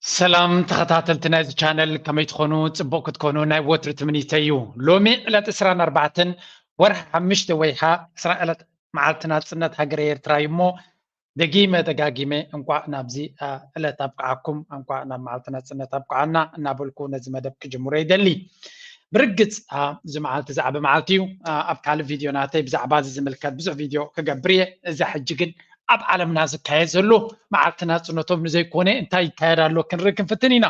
ሰላም ተኸታተልቲ ናይዚ ቻነል፣ ከመይ ትኾኑ? ጽቡቕ ክትኮኑ ናይ ወትሪ ትምኒተይ እዩ። ሎሚ ዕለት ዕስራን ኣርባዕተን ወርሒ ሓሙሽተ ወይ ኸዓ ዕስራ ዕለት መዓልቲ ናጽነት ሃገረ ኤርትራ እዩ እሞ፣ ደጊመ ደጋጊመ እንቋዕ ናብዚ ዕለት ኣብቅዓኩም፣ እንቋዕ ናብ መዓልቲ ናጽነት ኣብቅዓና እናበልኩ ነዚ መደብ ክጅምሮ ይደሊ። ብርግጽ እዚ መዓልቲ ዛዕባ መዓልቲ እዩ። ኣብ ካልእ ቪድዮ ናተይ ብዛዕባ እዚ ዝምልከት ብዙሕ ቪድዮ ክገብር እየ። እዛ ሕጂ ግን ኣብ ዓለምና ዝካየድ ዘሎ መዓልቲ ናጽነቶም ንዘይኮነ እንታይ ይካየድ ኣሎ ክንርኢ ክንፍትን ኢና።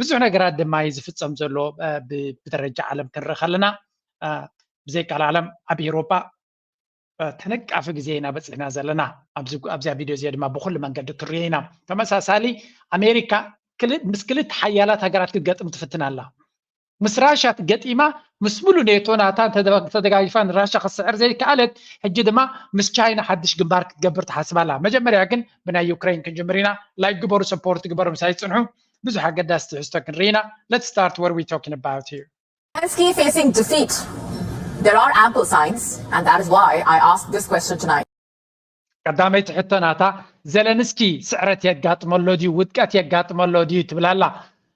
ብዙሕ ነገራት ድማ እዩ ዝፍጸም ዘሎ ብደረጃ ዓለም ክንርኢ ከለና፣ ብዘይቃል ዓለም ኣብ ኤውሮጳ ተነቃፊ ግዜ ኢና በጺሕና ዘለና። ኣብዚኣ ቪድዮ እዚኣ ድማ ብኩሉ መንገዲ ክንሪኦ ኢና። ተመሳሳሊ ኣሜሪካ ምስ ክልተ ሓያላት ሃገራት ክትገጥም ትፍትን ኣላ። ምስ ራሻ ገጢማ ምስ ሙሉ ኔቶ ናታ ተደጋጊፋ ንራሻ ክትስዕር ዘይከኣለት፣ ሕጂ ድማ ምስ ቻይና ሓድሽ ግንባር ክትገብር ትሓስብ ኣላ። መጀመርያ ግን ብናይ ዩክሬን ክንጅምር ኢና። ላይክ ግበሩ፣ ሰፖርት ግበሩ፣ ምሳይ ጽንሑ። ብዙሕ ኣገዳሲ ትሕዝቶ ክንርኢ ኢና። Let's start what we talking about here. Zelensky facing defeat. There are ample signs, and that is why I asked this question tonight. ቀዳመይቲ ሕቶ ናታ፣ ዘለንስኪ ስዕረት የጋጥመሎ ድዩ፣ ውድቀት የጋጥመሎ ድዩ ትብል ኣላ።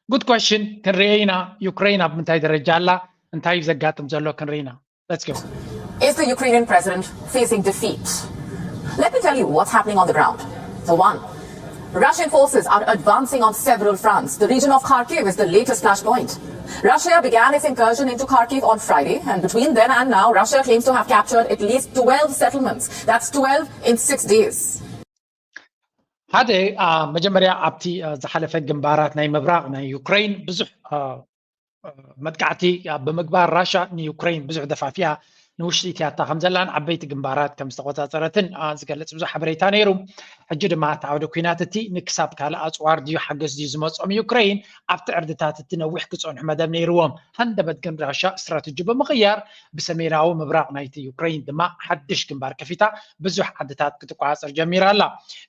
Good question። ክንሪኦ ኢና ዩክሬን ኣብ ምንታይ ደረጃ ኣላ፣ እንታይ እዩ ዘጋጥም ዘሎ ክንርኢ ኢና። Let's go. Is the Ukrainian president facing defeat? Let me tell you what's happening on the ground. The one, Russian forces are advancing on several fronts. The region of Kharkiv is the latest flashpoint. Russia began its incursion into Kharkiv on Friday, and between then and now, Russia claims to have captured at least twelve settlements. That's twelve in six days. ሓደ መጀመርያ ኣብቲ ዝሓለፈ ግንባራት ናይ ምብራቕ ናይ ዩክሬን ብዙሕ መጥቃዕቲ ብምግባር ራሻ ንዩክሬን ብዙሕ ደፋፊኣ ንውሽጢ እትያታ ከም ዘላን ዓበይቲ ግንባራት ከም ዝተቆጻጸረትን ዝገልጽ ብዙሕ ሓበሬታ ነይሩ። ሕጂ ድማ እቲ ዓውደ ኲናት እቲ ንክሳብ ካልእ ኣጽዋር ድዩ ሓገዝ ድዩ ዝመጾም ዩክሬን ኣብቲ ዕርድታት እቲ ነዊሕ ክጸንሑ መደብ ነይርዎም። ሃንደበት ግን ራሻ ስትራተጂ ብምቕያር ብሰሜናዊ ምብራቕ ናይቲ ዩክሬን ድማ ሓድሽ ግንባር ከፊታ ብዙሕ ዓድታት ክትቆጻጸር ጀሚራ ኣላ።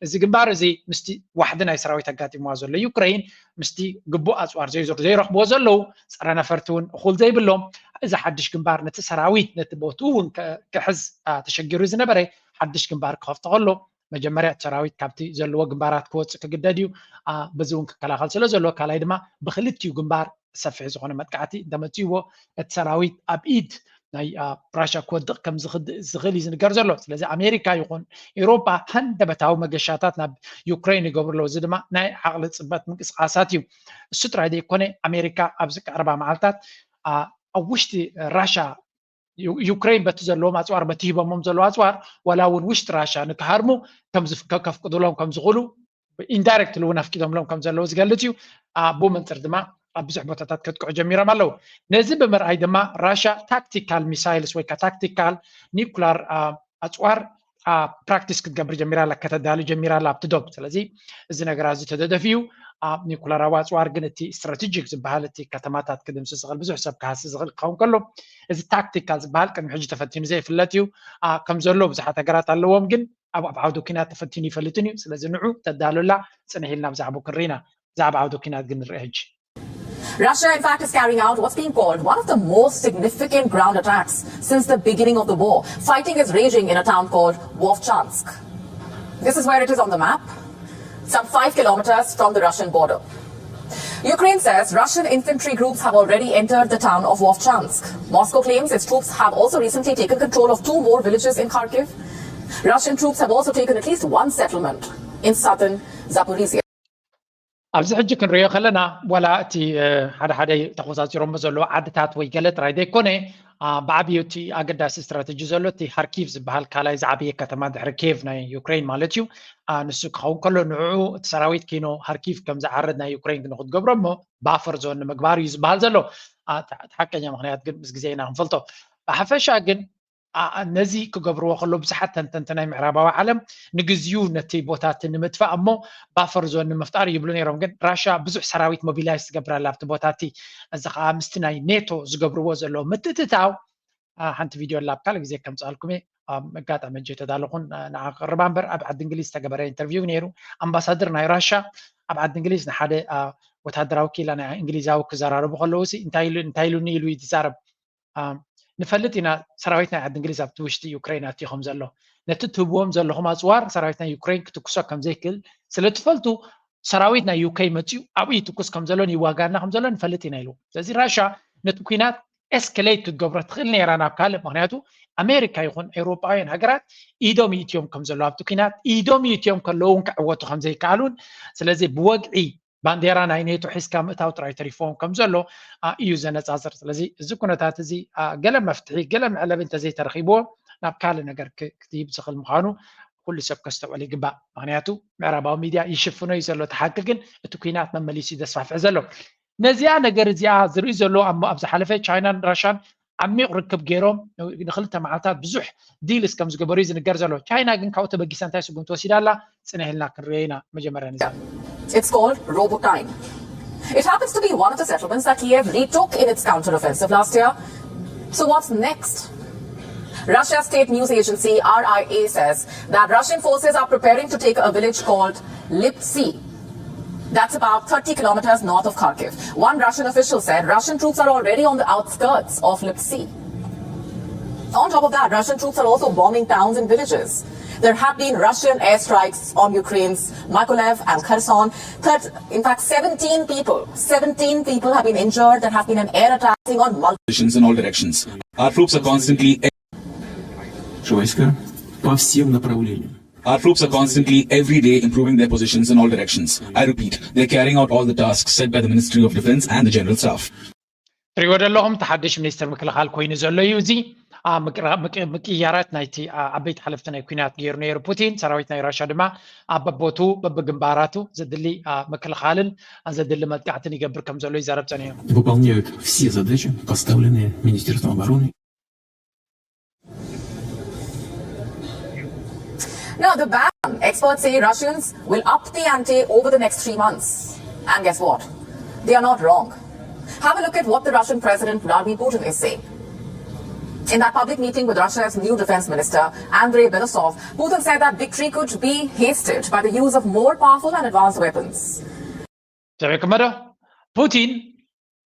እዚ ግንባር እዚ ምስቲ ዋሕዲ ናይ ሰራዊት ኣጋጢምዋ ዘሎ ዩክሬን ምስቲ ግቡእ ኣጽዋር ዘይረኽብዎ ዘለዉ ጸረ ነፈርቲ እውን እኹል ዘይብሎም እዚ ሓድሽ ግንባር ነቲ ሰራዊት ነቲ ቦትኡ እውን ክሕዝ ተሸጊሩ ዝነበረ ሓድሽ ግንባር ክኸፍቶ ከሎ መጀመርያ እቲ ሰራዊት ካብቲ ዘለዎ ግንባራት ክወፅእ ክግደድ እዩ። በዚ እውን ክከላኸል ስለ ዘሎ ካልኣይ ድማ ብክልቲኡ ግንባር ሰፊሕ ዝኾነ መጥቃዕቲ እንተመፅእዎ እቲ ሰራዊት ኣብ ኢድ ናይ ራሻ ክወድቕ ከም ዝኽእል እዩ ዝንገር ዘሎ። ስለዚ ኣሜሪካ ይኹን ኤውሮጳ ሃንደበታዊ መገሻታት ናብ ዩክሬን ይገብሩ ኣለዉ። እዚ ድማ ናይ ዓቕሊ ፅበት ምንቅስቃሳት እዩ። እሱ ጥራይ ዘይኮነ ኣሜሪካ ኣብዚ ቀረባ መዓልታት ኣብ ውሽጢ ራሻ ዩክሬን በቲ ዘለዎም ኣፅዋር በቲ ሂቦሞም ዘለዉ ኣፅዋር ዋላ እውን ውሽጢ ራሻ ንክሃርሙ ከፍቅዱሎም ከም ዝኽእሉ ኢንዳይረክትሊ እውን ኣፍቂዶምሎም ከም ዘለዉ ዝገልፅ እዩ። ብኡ መንፅር ድማ ኣብ ብዙሕ ቦታታት ከጥቅዑ ጀሚሮም ኣለዉ። ነዚ ብምርኣይ ድማ ራሻ ታክቲካል ሚሳይልስ ወይ ከዓ ታክቲካል ኒኩላር ኣፅዋር ፕራክቲስ ክትገብር ጀሚራ ኣላ፣ ከተዳሉ ጀሚራ ኣላ ኣብቲ ዶብ። ስለዚ እዚ ነገራ እዚ ተደደፊ እዩ። ኒኩላራዊ ኣፅዋር ግን እቲ ስትራቴጂክ ዝበሃል እቲ ከተማታት ክድምስስ ዝኽእል ብዙሕ ሰብ ክሃሲ ዝኽእል ክኸውን ከሎ እዚ ታክቲካል ዝበሃል ቅድሚ ሕጂ ተፈቲኑ ዘይፍለጥ እዩ። ከም ዘሎ ብዙሓት ሃገራት ኣለዎም ግን ኣብ ኣብ ዓውዲ ኲናት ተፈቲኑ ይፈልጥን እዩ። ስለዚ ንዑ ተዳሉላ ፅንሕ ኢልና ብዛዕባ ክንርኢና ብዛዕባ ዓውዲ ኲናት ግን ንርኢ ሕጂ። Russia, in fact, is carrying out what's being called one of the most significant ground attacks since the beginning of the war. Fighting is raging in a town called Vovchansk. This is where it is on the map, some five kilometers from the Russian border. Ukraine says Russian infantry groups have already entered the town of Vovchansk. Moscow claims its troops have also recently taken control of two more villages in Kharkiv. Russian troops have also taken at least one settlement in southern Zaporizhia. ኣብዚ ሕጂ ክንሪኦ ከለና ዋላ እቲ ሓደ ሓደ ተቆፃፂሮሞ ዘለዉ ዓድታት ወይ ገለ ጥራይ ዘይኮነ ብዓብዩ እቲ ኣገዳሲ ስትራተጂ ዘሎ እቲ ሃርኪቭ ዝበሃል ካልኣይ ዝዓበየ ከተማ ድሕሪ ኬቭ ናይ ዩክሬን ማለት እዩ። ንሱ ክኸውን ከሎ ንዕኡ እቲ ሰራዊት ኪኖ ሃርኪቭ ከም ዝዓርድ ናይ ዩክሬን ንክትገብሮ እሞ ባፈር ዞን ንምግባር እዩ ዝበሃል ዘሎ። እቲ ሓቀኛ ምክንያት ግን ምስ ግዜ ኢና ክንፈልጦ። ብሓፈሻ ግን ነዚ ክገብርዎ ከሎ ብዙሓት ተንተንቲ ናይ ምዕራባዊ ዓለም ንግዚኡ ነቲ ቦታት ንምጥፋእ እሞ ባፈር ዞን ንምፍጣር ይብሉ ነይሮም። ግን ራሻ ብዙሕ ሰራዊት ሞቢላይዝ ትገብር ኣላ ኣብቲ ቦታ እቲ። እዚ ከዓ ምስቲ ናይ ኔቶ ዝገብርዎ ዘለዉ ምትእትታው ሓንቲ ቪድዮ ኣላ ኣብ ካልእ ግዜ ከምፅኣልኩም እየ። ኣጋጣሚ እጀ ተዳለኹን ንዓ ክቕርባ እምበር ኣብ ዓዲ እንግሊዝ ዝተገበረ ኢንተርቪው ነይሩ። ኣምባሳደር ናይ ራሻ ኣብ ዓዲ እንግሊዝ ንሓደ ወታደራዊ ኪላ ናይ እንግሊዛዊ ክዘራረቡ ከለዉ እንታይ ኢሉኒ ኢሉ እዩ ዝዛረብ። ንፈልጥ ኢና ሰራዊት ናይ ዓዲ እንግሊዝ ኣብቲ ውሽጢ ዩክሬን ኣትዩ ከም ዘሎ። ነቲ ትህብዎም ዘለኹም ኣፅዋር ሰራዊት ናይ ዩክሬን ክትኩሶ ከም ዘይክእል ስለ ትፈልጡ ሰራዊት ናይ ዩክሬን መፅዩ ኣብኡ ይትኩስ ከም ዘሎን ይዋጋና ከም ዘሎን ንፈልጥ ኢና ኢሉ። ስለዚ ራሻ ነቲ ኩናት ኤስከሌት ክትገብሮ ትኽእል ነይራ ናብ ካልእ። ምክንያቱ ኣሜሪካ ይኹን ኤውሮጳውያን ሃገራት ኢዶም ይእትዮም ከም ዘለዉ ኣብቲ ኩናት ኢዶም ይእትዮም ከለዉ እውን ክዕወቱ ከም ዘይከኣሉን ስለዚ ብወግዒ ባንዴራ ናይ ኔቶ ሒዝካ ምእታው ጥራይ ተሪፎም ከም ዘሎ እዩ ዘነፃፅር። ስለዚ እዚ ኩነታት እዚ ገለ መፍትሒ ገለ መዕለቢ እንተዘይተረኺብዎ ናብ ካልእ ነገር ክትይብ ዝኽእል ምዃኑ ኩሉ ሰብ ከስተውዕል ይግባእ። ምክንያቱ ምዕራባዊ ሚድያ ይሽፍኖ እዩ ዘሎ እቲ ሓቂ ግን እቲ ኩናት መመሊሱ እዩ ዘስፋፍሕ ዘሎ። ነዚኣ ነገር እዚኣ ዝርኢ ዘሎ ኣብ ዝሓለፈ ቻይናን ራሻን ዓሚቕ ርክብ ገይሮም ንክልተ መዓልታት ብዙሕ ዲልስ ከም ዝገበሩ እዩ ዝንገር ዘሎ። ቻይና ግን ካብኡ ተበጊሳ እንታይ ስጉምቲ ወሲዳ ኣላ? ጽንሕ ኢልና ክንሪኦ ኢና። መጀመርያ ንዛ It's called Robotine. It happens to be one of the settlements that Kiev retook in its counteroffensive last year. So what's next? Russia's state news agency R I A says that Russian forces are preparing to take a village called Lipsy. That's about thirty kilometers north of Kharkiv. One Russian official said Russian troops are already on the outskirts of Lipsy. On top of that, Russian troops are also bombing towns and villages. There have been Russian airstrikes on Ukraine's Mykolaiv and Kherson. Third, in fact, seventeen people, seventeen people have been injured. There has been an air attack on multiple positions in all directions. Our troops are constantly Чего искра? По всем направлениям. Our troops are constantly, every day, improving their positions in all directions. I repeat, they're carrying out all the tasks set by the Ministry of Defense and the General Staff. ትሪእዎ ዘለኹም እቲ ሓድሽ ሚኒስትር ምክልኻል ኮይኑ ዘሎ እዩ። እዚ ምቅያራት ናይቲ ዓበይቲ ሓለፍቲ ናይ ኩናት ገይሩ ነይሩ ፑቲን። ሰራዊት ናይ ራሻ ድማ ኣብ በቦቱ በብግንባራቱ ዘድሊ ምክልኻልን ዘድሊ መጥቃዕትን ይገብር ከም ዘሎ ይዛረብ ጸኒሑ። Выполняют все задачи, поставленные Министерством обороны. Now, the ban, experts say Russians will up the ante over the next three months. And guess what? They are not wrong. Have a look at what the Russian President Vladimir Putin is saying. In that public meeting with Russia's new defense minister, Andrei Belousov, Putin said that victory could be hasted by the use of more powerful and advanced weapons. ሰሚዕኩሞ ዶ? ፑቲን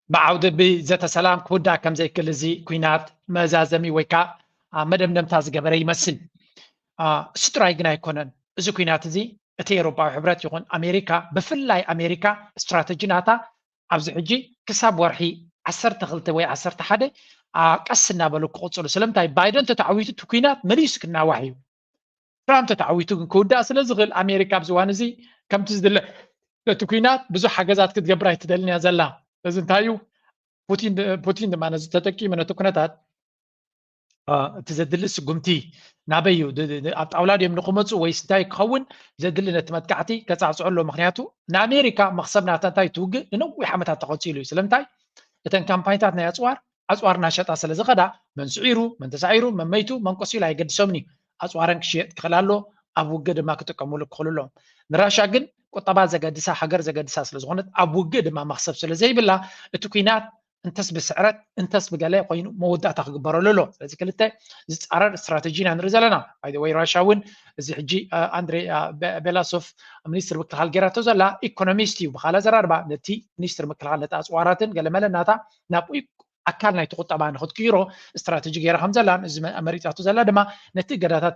ብዓውዲ ብዘተ ሰላም ክውዳእ ከም ዘይክእል እዚ ኲናት መዛዘሚ ወይ ከዓ መደምደምታ ዝገበረ ይመስል። እሱ ጥራይ ግን ኣይኮነን። እዚ ኲናት እዚ እቲ ኤውሮጳዊ ሕብረት ይኹን ኣሜሪካ፣ ብፍላይ ኣሜሪካ ስትራተጂ ናታ ኣብዚ ሕጂ ክሳብ ወርሒ ዓሰርተ ክልተ ወይ ዓሰርተ ሓደ ቀስ እናበሉ ክቕፅሉ። ስለምንታይ? ባይደን ተተዓዊቱ እቲ ኲናት መሊሱ ክናዋሕ እዩ። ትራምፕ ተተዓዊቱ ግን ክውዳእ ስለ ዝኽእል ኣሜሪካ ኣብዚ እዋን እዚ ከምቲ ዝድለ ነቲ ኲናት ብዙሕ ሓገዛት ክትገብር ኣይትደልን እያ ዘላ። እዚ እንታይ እዩ? ፑቲን ድማ ነዚ ተጠቂሙ ነቲ ኩነታት እቲ ዘድሊ ስጉምቲ ናበይ እዩ? ኣብ ጣውላ ድዮም ንክመፁ ወይስ እንታይ ክኸውን ዘድሊ ነቲ መጥቃዕቲ ከፃዕፅዖ ኣሎ። ምክንያቱ ንኣሜሪካ መክሰብ ናታ እንታይ ትውግእ ንነዊሕ ዓመታት ተቐፂሉ እዩ። ስለምንታይ? እተን ካምፓኒታት ናይ ኣፅዋር ኣፅዋር እናሸጣ ስለ ዝኸዳ መን ስዒሩ፣ መን ተሳዒሩ፣ መን መይቱ፣ መን ቆሲሉ ኣይገድሶምን እዩ። ኣፅዋረን ክሽየጥ ክኽእል ኣሎ፣ ኣብ ውግእ ድማ ክጥቀሙሉ ክኽእሉ ኣለዎም። ንራሻ ግን ቁጠባ ዘገድሳ፣ ሃገር ዘገድሳ ስለ ዝኾነት ኣብ ውግእ ድማ መኽሰብ ስለ ዘይብላ እቲ ኲናት እንተስ ብስዕረት እንተስ ብገለ ኮይኑ መወዳእታ ክግበረሉ ኣሎ። ስለዚ ክልተ ዝፃረር ስትራተጂ ኢና ንርኢ ዘለና። ባይ ወይ ራሻ እውን እዚ ሕጂ ኣንድሬ ቤላሶፍ ሚኒስትር ምክልኻል ጌራቶ ዘላ ኢኮኖሚስት እዩ። ብኻልእ ኣዘራርባ ነቲ ሚኒስትር ምክልኻል ነቲ ኣፅዋራትን ገለመለ ናታ ናብኡ ኣካል ናይቲ ቁጠባ ንክትቅይሮ ስትራተጂ ገይራ ከም ዘላን እዚ መሪፃቶ ዘላ ድማ ነቲ እገዳታት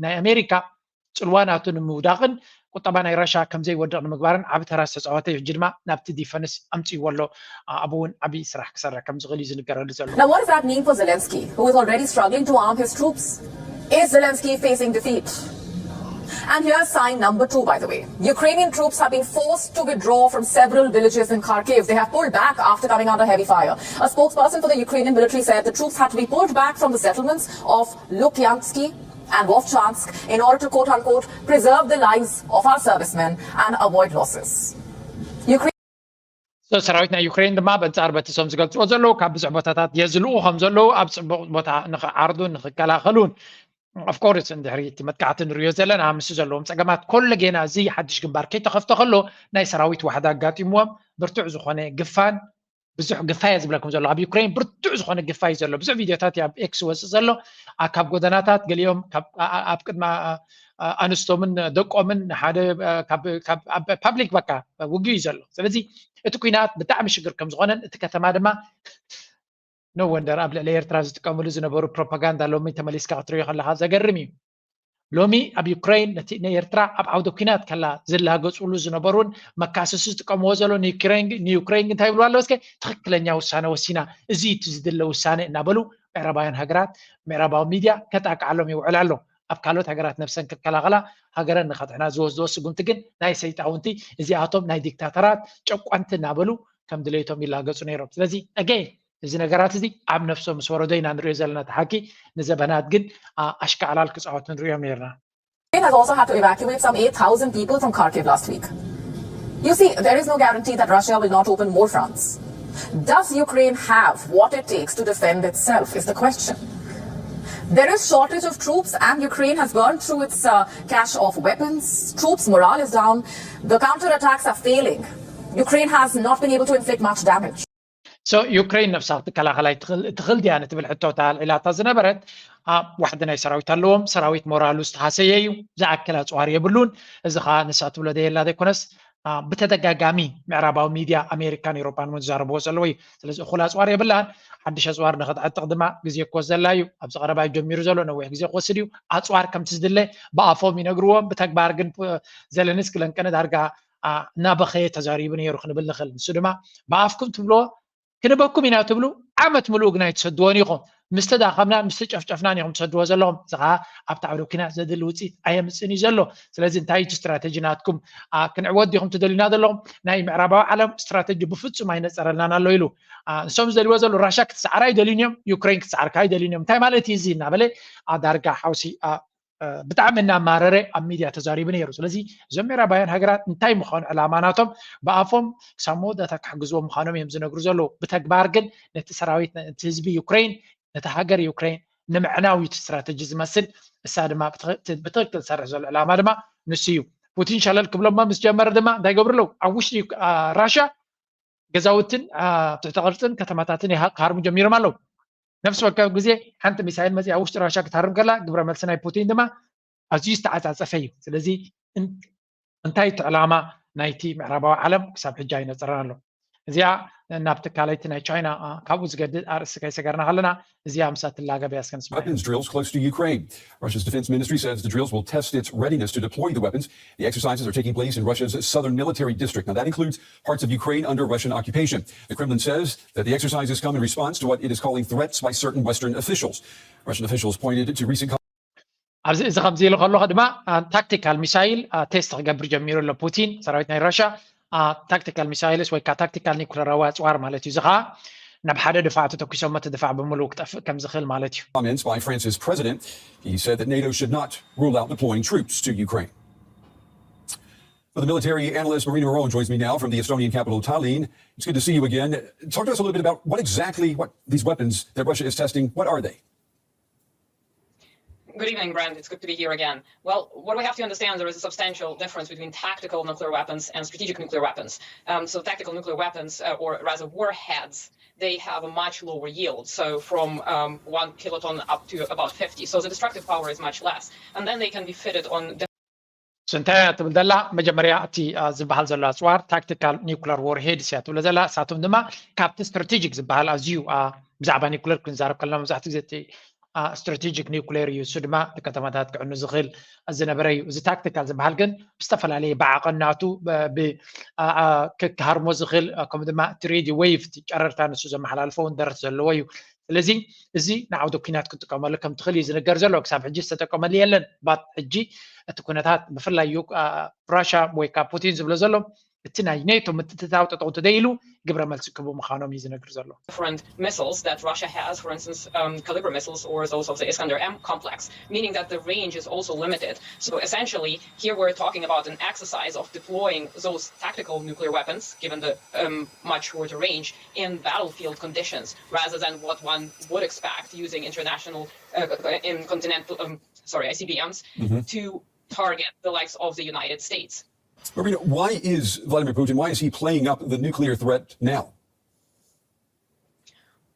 ናይ ኣሜሪካ ፅልዋ ናቱ ንምውዳቕን ቁጠባ ናይ ራሻ ከም ዘይወድቕ ንምግባርን ዓቢ ተራ ዝተፃወተ እዩ። ሕጂ ድማ ናብቲ ዲፈንስ ኣምፅእዎ ኣሎ። ኣብኡ እውን ዓቢ ስራሕ ክሰርሕ ከም ዝኽእል እዩ ዝንገረሉ ዘሎ። Now, what does that mean for Zelensky, who is already struggling to arm his troops? Is Zelensky facing defeat? And here's sign number two, by the way. Ukrainian troops have been forced to withdraw from several villages in Kharkiv. They have pulled back after coming under heavy fire. A spokesperson for the Ukrainian military said the troops had to be pulled back from the settlements of Lukyansky and Vovchansk in order to, quote unquote, preserve the lives of our servicemen and avoid losses. Ukraine ሰራዊት ናይ ዩክሬን ድማ በንጻር በቲ ሶም ዝገልጽዎ ዘለዉ ካብ ብዙሕ ቦታታት የዝልኡ ከም ዘለዉ ኣብ ጽቡቕ ቦታ ንኽዓርዱን ንኽከላኸሉን of course እንድሕሪ እቲ መጥቃዕቲ ንሪኦ ዘለና ምስ ዘለዎም ጸገማት ኮለ ጌና እዚ ሓድሽ ግንባር ከይተኸፍተ ከሎ ናይ ሰራዊት ዋሕዳ ኣጋጢምዎም ብርቱዕ ዝኾነ ግፋን ብዙሕ ግፋ እየ ዝብለኩም ዘሎ ኣብ ዩክሬን ብርቱዕ ዝኾነ ግፋ እዩ ዘሎ ብዙሕ ቪድዮታት ኣብ ኤክስ ወፅእ ዘሎ ካብ ጎደናታት ገሊኦም ኣብ ቅድማ ኣንስቶምን ደቆምን ሓደ ኣብ ፓብሊክ በቃ ውግእ እዩ ዘሎ ስለዚ እቲ ኩናት ብጣዕሚ ሽግር ከም ዝኾነን እቲ ከተማ ድማ no wonder ኣብ ልዕሊ ኤርትራ ዝጥቀምሉ ዝነበሩ ፕሮፓጋንዳ ሎሚ ተመሊስካ ክትሪኦ ከለካ ዘገርም እዩ ሎሚ ኣብ ዩክሬን ነቲ ንኤርትራ ኣብ ዓውደ ኲናት ከላ ዝላገጹሉ ዝነበሩን መካሰሲ ዝጥቀምዎ ዘሎ ንዩክሬን ንዩክሬን እንታይ ይብልዋ ኣለዉ? እስከ ትኽክለኛ ውሳነ ወሲና፣ እዚ እቲ ዝድለ ውሳነ እናበሉ ምዕራባውያን ሃገራት ምዕራባዊ ሚድያ ከጣቅዓሎም ይውዕል ኣሎ። ኣብ ካልኦት ሃገራት ነብሰን ክከላኸላ ሃገረን ንኸድሕና ዝወስድዎ ስጉምቲ ግን ናይ ሰይጣውንቲ፣ እዚኣቶም ናይ ዲክታተራት ጨቋንቲ እናበሉ ከም ድሌቶም ይላገጹ ነይሮም። ስለዚ ኣገ እዚ ነገራት እዚ ኣብ ነፍሶም ምስ ወረዶ ኢና ንሪኦ ዘለና። እቲ ሓቂ ንዘበናት ግን ኣሽካዕላል ክፃወቱ ንሪኦም ነርና። Ukraine has also had to evacuate some eight thousand people from Kharkiv last week. You see, there is no guarantee that Russia will not open more fronts. Does Ukraine have what it takes to defend itself is the question. There is shortage of troops, and Ukraine has burned through its uh, cache of weapons. Troops' morale is down. The counterattacks are failing. Ukraine has not been able to inflict much damage. So ዩክሬን ነብሳ ክትከላኸል ኣይትኽእል ድያ ንትብል ሕቶ ኣልዒላታ ዝነበረት፣ ዋሕዲ ናይ ሰራዊት ኣለዎም፣ ሰራዊት ሞራሉ ዝተሃሰየ እዩ፣ ዝኣክል ኣፅዋር የብሉን። እዚ ከዓ ንሳ ትብሎ ደየላ ዘይኮነስ ብተደጋጋሚ ምዕራባዊ ሚድያ ኣሜሪካን ኤሮፓን እውን ዝዛረብዎ ዘለዉ እዩ። ስለዚ እኹል ኣፅዋር የብላን፣ ሓድሽ ኣፅዋር ንክትዕጥቕ ድማ ግዜ ክወስደላ እዩ። ኣብዚ ቀረባ እዩ ጀሚሩ ዘሎ፣ ነዊሕ ግዜ ክወስድ እዩ። ኣፅዋር ከምቲ ዝድለ ብኣፎም ይነግርዎም፣ ብተግባር ግን ዘለንስኪ ለንቀነ ዳርጋ እናበኸየ ተዛሪቡ ነይሩ ክንብል ንኽእል። ንሱ ድማ ብኣፍኩም ትብልዎ ክንበኩም ኢና ትብሉ ዓመት ምሉእ ግና ኣይትሰድዎን ኢኹም። ምስ ተዳኸምናን ምስ ተጨፍጨፍናን ኢኹም ትሰድዎ ዘለኹም። እዚ ኸዓ ኣብቲ ዓውደ ኲናት ዘድሊ ውፅኢት ኣየምፅእን እዩ ዘሎ። ስለዚ እንታይ እዩ እቲ ስትራተጂ ናትኩም? ክንዕወት ዲኹም ትደልዩና ዘለኹም? ናይ ምዕራባዊ ዓለም ስትራተጂ ብፍፁም ኣይነፀረልናን ኣሎ ኢሉ። ንሶም ዝደልይዎ ዘለዉ ራሻ ክትሰዓር ኣይደልዩን እዮም፣ ዩክሬን ክትሰዓር ከዓ ኣይደልዩን እዮም። እንታይ ማለት እዩ እዚ እናበለ ዳርጋ ሓውሲ ብጣዕሚ እናማረረ ኣብ ሚድያ ተዛሪቡ ነይሩ። ስለዚ እዞም ምዕራባውያን ሃገራት እንታይ ምዃኑ ዕላማ ናቶም ብኣፎም ክሳብ መወዳእታ ክሕግዝዎ ምዃኖም እዮም ዝነግሩ ዘለዉ። ብተግባር ግን ነቲ ሰራዊት ነቲ ህዝቢ ዩክሬን ነቲ ሃገር ዩክሬን ንምዕናው እዩ እቲ ስትራተጂ ዝመስል። እሳ ድማ ብትኽክል ዝሰርሕ ዘሎ ዕላማ ድማ ንሱ እዩ። ፑቲን ሸለል ክብሎሞ ምስ ጀመረ ድማ እንታይ ገብሩ ኣለዉ? ኣብ ውሽጢ ራሻ ገዛውትን ትሕተ ቅርፅን ከተማታትን ክሃርሙ ጀሚሮም ኣለዉ። ነፍሲ ወከፍ ግዜ ሓንቲ ሚሳይል መፂኣ ውሽጢ ራሻ ክትሃርም ከላ ግብረ መልሲ ናይ ፑቲን ድማ ኣዝዩ ዝተዓፃፀፈ እዩ። ስለዚ እንታይ እቲ ዕላማ ናይቲ ምዕራባዊ ዓለም ክሳብ ሕጂ ኣይነፀረን ኣሎ። እዚኣ ናብ ትካለይቲ ናይ ቻይና ካብኡ ዝገድድ ኣርእስቲ ከይሰገርና ከለና እዚኣ ምሳ ትላገብ እያ እስከ ንስምዓ። Weapons drills close to Ukraine. Russia's defense ministry says the drills will test its readiness to deploy the weapons. The exercises are taking place in Russia's southern military district. Now, that includes parts of Ukraine under Russian occupation. The Kremlin says that the exercises come in response to what it is calling threats by certain Western officials. Russian officials pointed to recent ኣብዚ እዚ ከምዚ ኢሉ ከለኹ ድማ ታክቲካል ሚሳይል ቴስት ክገብር ጀሚሩ ኣሎ ፑቲን። ሰራዊት ናይ ራሻ ታክቲካል ሚሳይልስ ወይ ከዓ ታክቲካል ኒኩለራዊ ኣፅዋር ማለት እዩ። እዚ ከዓ ናብ ሓደ ድፋዕ ተተኪሶም እቲ ድፋዕ ብምሉእ ክጠፍእ ከም ዝኽእል ማለት እዩ። Comments by France's president. He said that NATO should not rule out deploying troops to Ukraine. Well, the military analyst Marina Moreau joins me now from the Estonian capital Tallinn. It's good to see you again. Talk to us a little bit about what exactly what these weapons that Russia is testing, what are they? Good evening, Brent. It's good to be here again. Well, what we have to understand, there is a substantial difference between tactical nuclear weapons and strategic nuclear weapons. Um, so tactical nuclear weapons, uh, or rather warheads, they have a much lower yield. So from um, one kiloton up to about fifty. So the destructive power is much less. And then they can be fitted on እንታይ እያ ትብል ዘላ? መጀመርያ እቲ ዝበሃል ዘሎ ኣፅዋር ታክቲካል ኒኩለር ዎርሄድስ እያ ትብሎ ዘላ። እሳቶም ድማ ካብቲ ስትራቴጂክ ዝበሃል ኣዝዩ ብዛዕባ ኒኩለር ክንዛረብ ከለና መብዛሕትኡ ግዜ እቲ ስትራቴጂክ ኒኩሌር እዩ። እሱ ድማ ንከተማታት ክዕኑ ዝኽእል ዝነበረ እዩ። እዚ ታክቲካል ዝበሃል ግን ብዝተፈላለየ ብዓቐናቱ ክሃርሞ ዝኽእል ከምኡ ድማ እቲ ሬድዮ ዌቭ ጨረርታ ንሱ ዘመሓላልፎ እውን ደረት ዘለዎ እዩ። ስለዚ እዚ ንዓውደ ኲናት ክትጥቀመሉ ከም ትኽእል እዩ ዝንገር ዘሎ። ክሳብ ሕጂ ዝተጠቀመሉ የለን። ባት ሕጂ እቲ ኩነታት ብፍላይ ራሻ ወይ ከዓ ፑቲን ዝብሎ ዘሎ እቲ ናይ ኔቶ ምትእትታው ጠጠው ተደይሉ ግብረ መልሲ ክህቡ ምዃኖም እዩ ዝነግር ዘሎ። Different missiles that Russia has, for instance, um, Kalibr missiles or those of the Iskander M complex, meaning that the range is also limited. So essentially, here we're talking about an exercise of deploying those tactical nuclear weapons, given the um, much shorter range, in battlefield conditions, rather than what one would expect using international, uh, in continental, um, sorry, I C B Ms mm-hmm. to target the likes of the United States. Marina, why is Vladimir Putin, why is he playing up the nuclear threat now?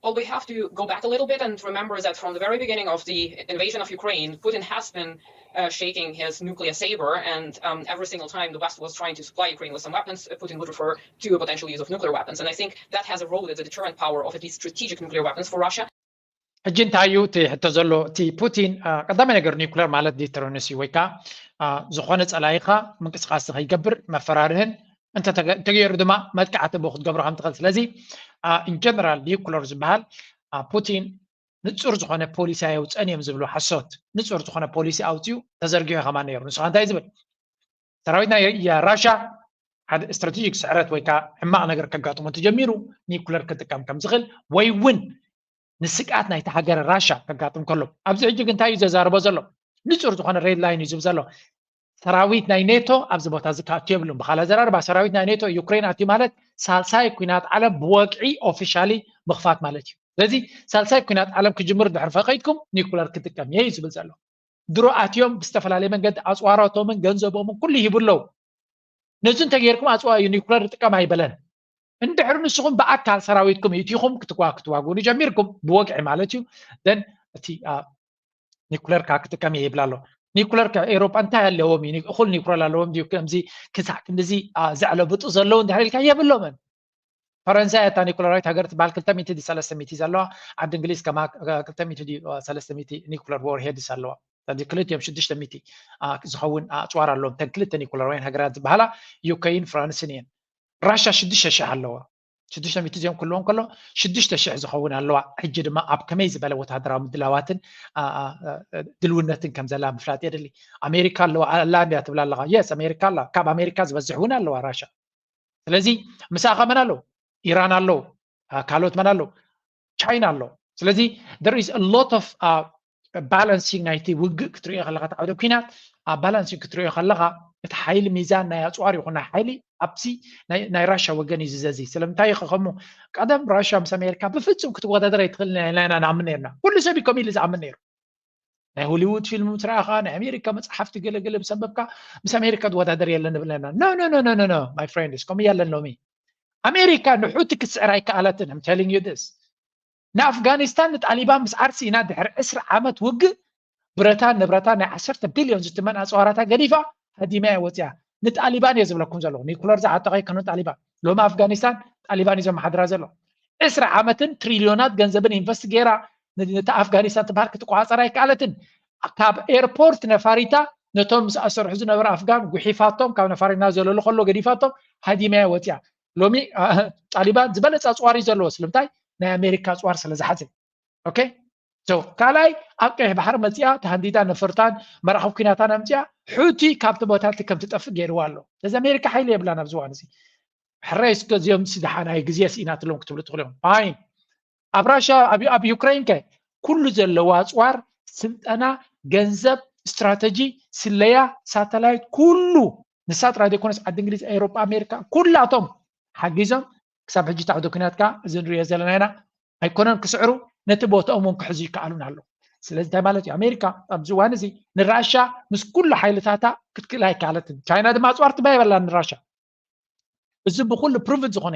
Well, we have to go back a little bit and remember that from the very beginning of the invasion of Ukraine, Putin has been uh, shaking his nuclear saber, and um, every single time the West was trying to supply Ukraine with some weapons, uh, Putin would refer to a potential use of nuclear weapons. And I think that has eroded the deterrent power of at least strategic nuclear weapons for Russia. ሕጂ እንታይ እዩ እቲ ሕቶ ዘሎ? እቲ ፑቲን ቀዳማይ ነገር ኒኩለር ማለት ዲተረንሲ ወይ ከዓ ዝኾነ ፀላኢኻ ምንቅስቃስ ከይገብር መፈራርህን እንተተገይሩ ድማ መጥቃዕቲ ብኡ ክትገብሮ ከም ትኽእል። ስለዚ ኢንጀነራል ኒኩለር ዝበሃል ፑቲን ንፁር ዝኾነ ፖሊሲ ኣየውፀን እዮም ዝብሉ ሓሶት። ንፁር ዝኾነ ፖሊሲ ኣውፅኡ ተዘርጊሑ ከማን ነይሩ። ንስኻ እንታይ ዝብል ሰራዊት ናይ ራሻ ሓደ ስትራቴጂክ ስዕረት ወይ ከዓ ሕማቕ ነገር ከጋጥሞ ተጀሚሩ ኒኩለር ክጥቀም ከም ዝኽእል ወይ እውን ንስግኣት ናይቲ ሃገር ራሻ ከጋጥም ከሎ ኣብዚ ሕጂ ግን እንታይ እዩ ዘዛርቦ ዘሎ? ንፁር ዝኾነ ሬድ ላይን እዩ ዝብል ዘሎ። ሰራዊት ናይ ኔቶ ኣብዚ ቦታ እዚ ክኣቱ የብሉን። ብካልእ ኣዘራርባ ሰራዊት ናይ ኔቶ ዩክሬን ኣትዩ ማለት ሳልሳይ ኩናት ዓለም ብወግዒ ኦፊሻሊ ምኽፋት ማለት እዩ። ስለዚ ሳልሳይ ኩናት ዓለም ክጅምር ድሕር ፈቂድኩም ኒኩለር ክጥቀም እየ እዩ ዝብል ዘሎ። ድሮ ኣትዮም ብዝተፈላለየ መንገዲ ኣፅዋራቶምን ገንዘቦምን ኩሉ ይሂቡ ኣለዉ። ነዚ እንተገይርኩም ኣፅዋ እዩ ኒኩለር ጥቀም ኣይበለን። እንድሕር ንስኹም ብኣካል ሰራዊትኩም ኢትኹም ክትዋ ክትዋግኡ ጀሚርኩም ብወግዒ ማለት እዩ። ደን እቲ ኒኩለር ካ ክጥቀም እየ ይብል ኣሎ። ኒኩለር ከ ኤሮጳ እንታይ ኣለዎም እዩ? እኹል ኒኩለር ኣለዎም ድዩ? ከምዚ ክሳዕ ክንድዚ ዘዕለብጡ ዘለዉ እንድሕር ኢልካ የብሎምን። ፈረንሳይ እታ ኒኩለራዊት ሃገር ትበሃል ክልተ ሚእቲ ድዩ ሰለስተ ሚእቲ ዘለዋ፣ ዓዲ እንግሊዝ ከማ ክልተ ሚእቲ ድዩ ሰለስተ ሚእቲ ኒኩለር ዎርሄድስ ኣለዋ። ስለዚ ክልቲኦም ሽዱሽተ ሚእቲ ዝኸውን ኣፅዋር ኣለዎም። እተን ክልተ ኒኩለራውያን ሃገራት ዝበሃላ ዩኬን ፍራንስን እየን። ራሻ ሽዱሽተ ሽሕ ኣለዋ። ሽዱሽተ ሚእቲ እዚኦም ክህልዎም ከሎ ሽዱሽተ ሽሕ ዝኸውን ኣለዋ። ሕጂ ድማ ኣብ ከመይ ዝበለ ወታደራዊ ምድላዋትን ድልውነትን ከም ዘላ ምፍላጥ የድሊ። ኣሜሪካ ኣለዋ ኣላ እንድያ ትብላ ኣለኻ። የስ ኣሜሪካ ኣላ። ካብ ኣሜሪካ ዝበዝሕ እውን ኣለዋ ራሻ። ስለዚ ምሳኻ መን ኣለዉ? ኢራን ኣለዉ። ካልኦት መን ኣለዉ? ቻይና ኣለዉ። ስለዚ there is a lot of balancing ናይቲ ውግእ ክትሪኦ ከለኻ እቲ ዓውደ ኩናት ባላንሲንግ ክትሪኦ ከለኻ እቲ ሓይሊ ሚዛን ናይ ኣፅዋር ይኹን ናይ ሓይሊ ኣብዚ ናይ ራሻ ወገን እዩ ዝዘዚ። ስለምንታይ ከከሙ ቀደም ራሻ ምስ ኣሜሪካ ብፍፁም ክትወዳደር ኣይትኽእል ናይና ንኣምን ነርና። ኩሉ ሰብ እዩ ከምኡ ኢሉ ዝኣምን ነይሩ። ናይ ሆሊውድ ፊልም ምስ ረኣኻ ናይ ኣሜሪካ መፅሓፍቲ ገለገለ ምስ ኣንበብካ ምስ ኣሜሪካ ዝወዳደር የለን ንብል ነርና። No no no no no my friends ከምኡ የለን ሎሚ። ኣሜሪካ ንሑቲ ክትስዕር ኣይከኣለትን። I'm telling you this ንኣፍጋኒስታን ንጣሊባን ምስ ዓርሲ ኢና ድሕሪ ዕስራ ዓመት ውግእ ብረታን ንብረታን ናይ ዓሰርተ ቢልዮን ዝትመን ኣፅዋራታ ገዲፋ ሃዲማ እያ ወፅያ። ንጣሊባን እየ ዝብለኩም ዘለኹ ኒኩለር ዝዓጠቐ ይከኑ ጣሊባን። ሎሚ ኣፍጋኒስታን ጣሊባን እዩ ዘመሓድራ ዘሎ። ዕስራ ዓመትን ትሪልዮናት ገንዘብን ኢንቨስት ገይራ ነቲ ኣፍጋኒስታን ትበሃል ክትቆፃፀር ኣይከኣለትን። ካብ ኤርፖርት ነፋሪታ ነቶም ምስ ኣሰርሑ ዝነበረ ኣፍጋን ጉሒፋቶም ካብ ነፋሪና ዘለሉ ከሎ ገዲፋቶም ሃዲማ እያ ወፅያ። ሎሚ ጣሊባን ዝበለፀ ኣፅዋር እዩ ዘለዎ። ስለምንታይ? ናይ ኣሜሪካ ኣፅዋር ስለ ዝሓዘ። ኦኬ ካልኣይ ኣብ ቀይሕ ባሕሪ መፅኣ ተሃንዲዳ ነፈርታን መራኸብ ኩናታን ኣምፅኣ ሑቲ ካብቲ ቦታ እቲ ከም ትጠፍእ ገይርዋ ኣሎ። ስለዚ ኣሜሪካ ሓይሊ የብላን ኣብዚ እዋን እዚ። ሕራይ እስከ እዚኦም ሲ ደሓናይ ግዜ ስኢናትሎም ክትብሉ ትኽእሉ እዮም። ፋይን ኣብ ራሽያ ኣብ ዩክሬን ከ ኩሉ ዘለዎ ኣፅዋር ስልጠና ገንዘብ ስትራተጂ ስለያ ሳተላይት ኩሉ ንሳ ጥራይ ዘይኮነስ ዓዲ እንግሊዝ ኤውሮጳ ኣሜሪካ ኩላቶም ሓጊዞም ክሳብ ሕጂ ታዕዶ ኩናት ከዓ እዚ ንሪኦ ዘለና ኢና ኣይኮነን ክስዕሩ ነቲ ቦታኦም እውን ክሕዙ ይከኣሉን ኣለዉ ስለዚ እንታይ ማለት እዩ ኣሜሪካ ኣብዚ እዋን እዚ ንራሻ ምስ ኩሉ ሓይልታታ ክትክእል ኣይከኣለትን ቻይና ድማ ኣፅዋር ትባ የበላን ንራሻ እዚ ብኩሉ ፕሩቭድ ዝኾነ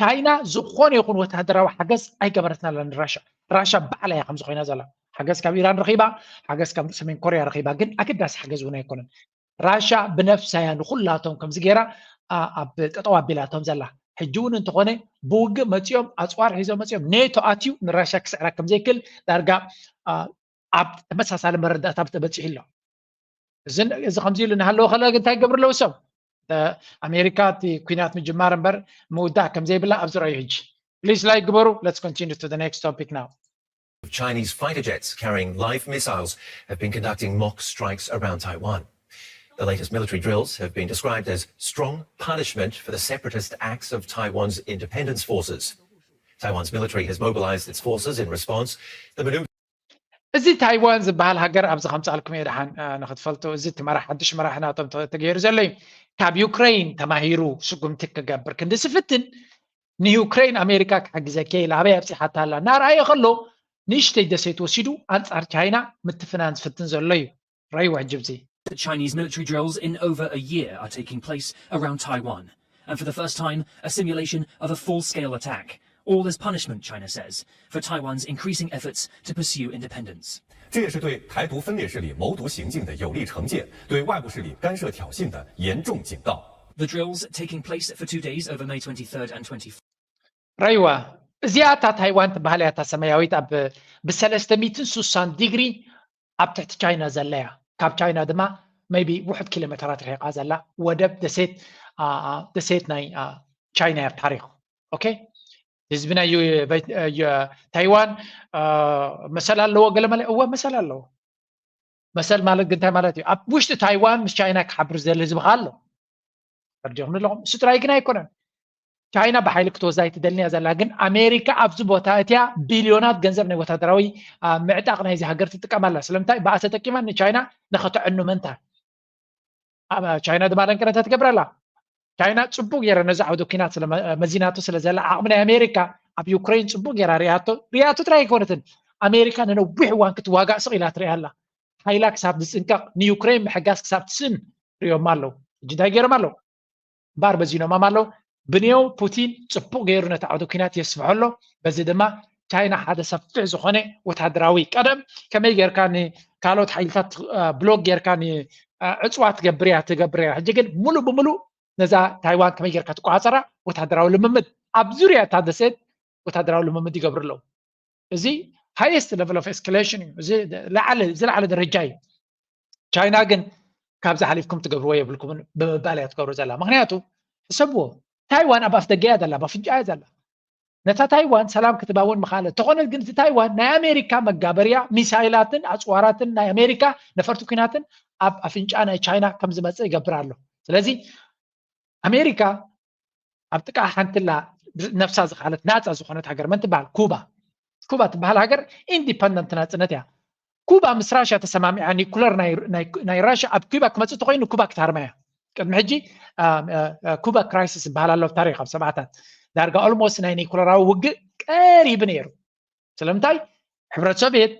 ቻይና ዝኾነ ይኹን ወታደራዊ ሓገዝ ኣይገበረትናላ ንራሻ ራሻ ባዕላ እያ ከምዚ ኮይና ዘላ ሓገዝ ካብ ኢራን ረኺባ ሓገዝ ካብ ሰሜን ኮርያ ረኺባ ግን ኣገዳሲ ሓገዝ እውን ኣይኮነን ራሻ ብነፍሳ እያ ንኩላቶም ከምዚ ገይራ ኣብ ጠጠው ኣቢላቶም ዘላ ሕጂ እውን እንተኾነ ብውግእ መፂኦም ኣፅዋር ሒዞም መፂኦም ኔቶ ኣትዩ ንራሻ ክስዕራ ከምዘይክእል ዳርጋ ኣብ ተመሳሳሊ መረዳእታ ተበፂሑ ኣሎ እዚ ከምዚ ኢሉ እናሃለወ ከለ እንታይ ገብር ኣለዉ ሰብ ኣሜሪካ እቲ ኩናት ምጅማር እምበር ምውዳእ ከምዘይብላ ኣብዚ ረኣዩ ሕጂ please like ግበሩ let's continue to the next topic now Chinese fighter jets carrying live missiles have been conducting mock strikes around Taiwan. The latest military drills have been described as strong punishment for the separatist acts of Taiwan's independence forces. Taiwan's military has mobilized its forces in response. The maneuver እዚ ታይዋን ዝበሃል ሃገር ኣብዚ ከምፃልኩም እየ ደሓን ንክትፈልጡ እዚ እቲ መራሕ ሓድሽ መራሕ ናቶም ተገይሩ ዘሎ እዩ ካብ ዩክሬን ተማሂሩ ስጉምቲ ክገብር ክንዲ ዝፍትን ንዩክሬን ኣሜሪካ ክሕግዘ ከይል ኣበይ ኣብፂሓታ ኣላ እናረኣየ ከሎ ንእሽተይ ደሴት ወሲዱ ኣንፃር ቻይና ምትፍናን ዝፍትን ዘሎ እዩ ረይዋ ጅብዚ The Chinese military drills in over a year are taking place around Taiwan, and for the first time, a simulation of a full scale attack. All as punishment, China says, for Taiwan's increasing efforts to pursue independence. 这也是对台独分裂势力谋独行径的有力惩戒，对外部势力干涉挑衅的严重警告。 The drills, taking place for two days over May twenty-third and twenty-fourth, ረይዋ እዚኣ እታ ታይዋን ትበሃል እያ፣ እታ ሰማያዊት ኣብ ብሰለስተ ሚእትን ስሳን ዲግሪ ኣብ ትሕቲ ቻይና ዘላ እያ። ካብ ቻይና ድማ maybe ውሑድ ኪሎ ሜተራት ርሒቓ ዘላ ወደብ ደሴት ደሴት ናይ ቻይና እያ። ታሪኽ ኦኬ፣ ህዝቢ ናይ ታይዋን መሰል ኣለዎ ገለ መለ እወ መሰል ኣለዎ። መሰል ማለት ግን እንታይ ማለት እዩ? ኣብ ውሽጢ ታይዋን ምስ ቻይና ክሓብር ዝደሊ ህዝቢ ከ ኣሎ? ፈርዲኹም ኣለኹም። እሱ ጥራይ ግን ኣይኮነን። ቻይና ብሓይሊ ክትወስዳ ኣይትደልን እያ ዘላ፣ ግን ኣሜሪካ ኣብዚ ቦታ እቲያ ቢልዮናት ገንዘብ ናይ ወታደራዊ ምዕጣቕ ናይዚ ሃገር ትጥቀም ኣላ። ስለምንታይ? ብኣ ተጠቂማ ንቻይና ንኸተዕኑ ምእንታን። ቻይና ድማ ለንቅነታ ትገብር ኣላ። ቻይና ጽቡቅ ገይራ ነዚ ዓውደ ኲናት ስለ መ- መዚናቶ ስለ ዘላ ዓቕሚ ናይ ኣሜሪካ ኣብ ዩክሬን ጽቡቅ ገይራ ሪኣቶ ሪኣቶ ጥራይ ኣይኮነትን። ኣሜሪካ ንነዊሕ እዋን ክትዋጋእ ስቕ ኢላ ትሪኣ ኣላ። ሓይላ ክሳብ ዝጽንቀቕ ንዩክሬን ምሕጋዝ ክሳብ ትስእን ሪኦም ኣለዉ። ሕጂ እንታይ ገይሮም ኣለዉ? እምበኣር በዚኖማም ኣለዉ። ብንዮ ፑቲን ጽቡቅ ገይሩ ነቲ ዓውደ ኲናት የስፍሖ ኣሎ። በዚ ድማ ቻይና ሓደ ሰፊሕ ዝኾነ ወታደራዊ ቀደም ከመይ ጌርካ ንካልኦት ሓይልታት ብሎክ ጌርካ ዕፅዋ ትገብር እያ ትገብር እያ። ሕጂ ግን ሙሉእ ብሙሉእ ነዛ ታይዋን ከመይ ጌርካ ትቆፃፀራ ወታደራዊ ልምምድ ኣብ ዙርያ እታ ደሴት ወታደራዊ ልምምድ ይገብሩ ኣለዉ። እዚ highest level of escalation እዩ። እዚ ዝለዓለ ደረጃ እዩ። ቻይና ግን ካብዚ ሓሊፍኩም ትገብርዎ የብልኩምን ብምባል እያ ትገብሮ ዘላ። ምክንያቱ ሕሰብዎ፣ ታይዋን ኣብ ኣፍ ደገ እያ ዘላ፣ ኣብ ኣፍንጫ እያ ዘላ። ነታ ታይዋን ሰላም ክትባውን ምኻለት ተኾነት ግን እቲ ታይዋን ናይ ኣሜሪካ መጋበርያ ሚሳይላትን ኣፅዋራትን ናይ ኣሜሪካ ነፈርቲ ኩናትን ኣብ ኣፍንጫ ናይ ቻይና ከም ዝመፅእ ይገብር ኣሎ። ስለዚ ኣሜሪካ ኣብ ጥቃ ሓንትላ ነፍሳ ዝኻለት ናፃ ዝኾነት ሃገር መን ትበሃል? ኩባ። ኩባ ትበሃል ሃገር ኢንዲፐንደንት ናፅነት እያ። ኩባ ምስ ራሽያ ተሰማሚዓ ኒኩለር ናይ ራሽያ ኣብ ኩባ ክመፅእ ተኮይኑ ኩባ ክትሃርማ እያ። ቅድሚ ሕጂ ኩባ ክራይሲስ ዝበሃል ኣሎ ኣብ ታሪክ ኣብ ሰብዓታት ዳርጋ ኦልሞስት ናይ ኒኩለራዊ ውግእ ቀሪቡ ነይሩ። ስለምንታይ? ሕብረት ሶቪየት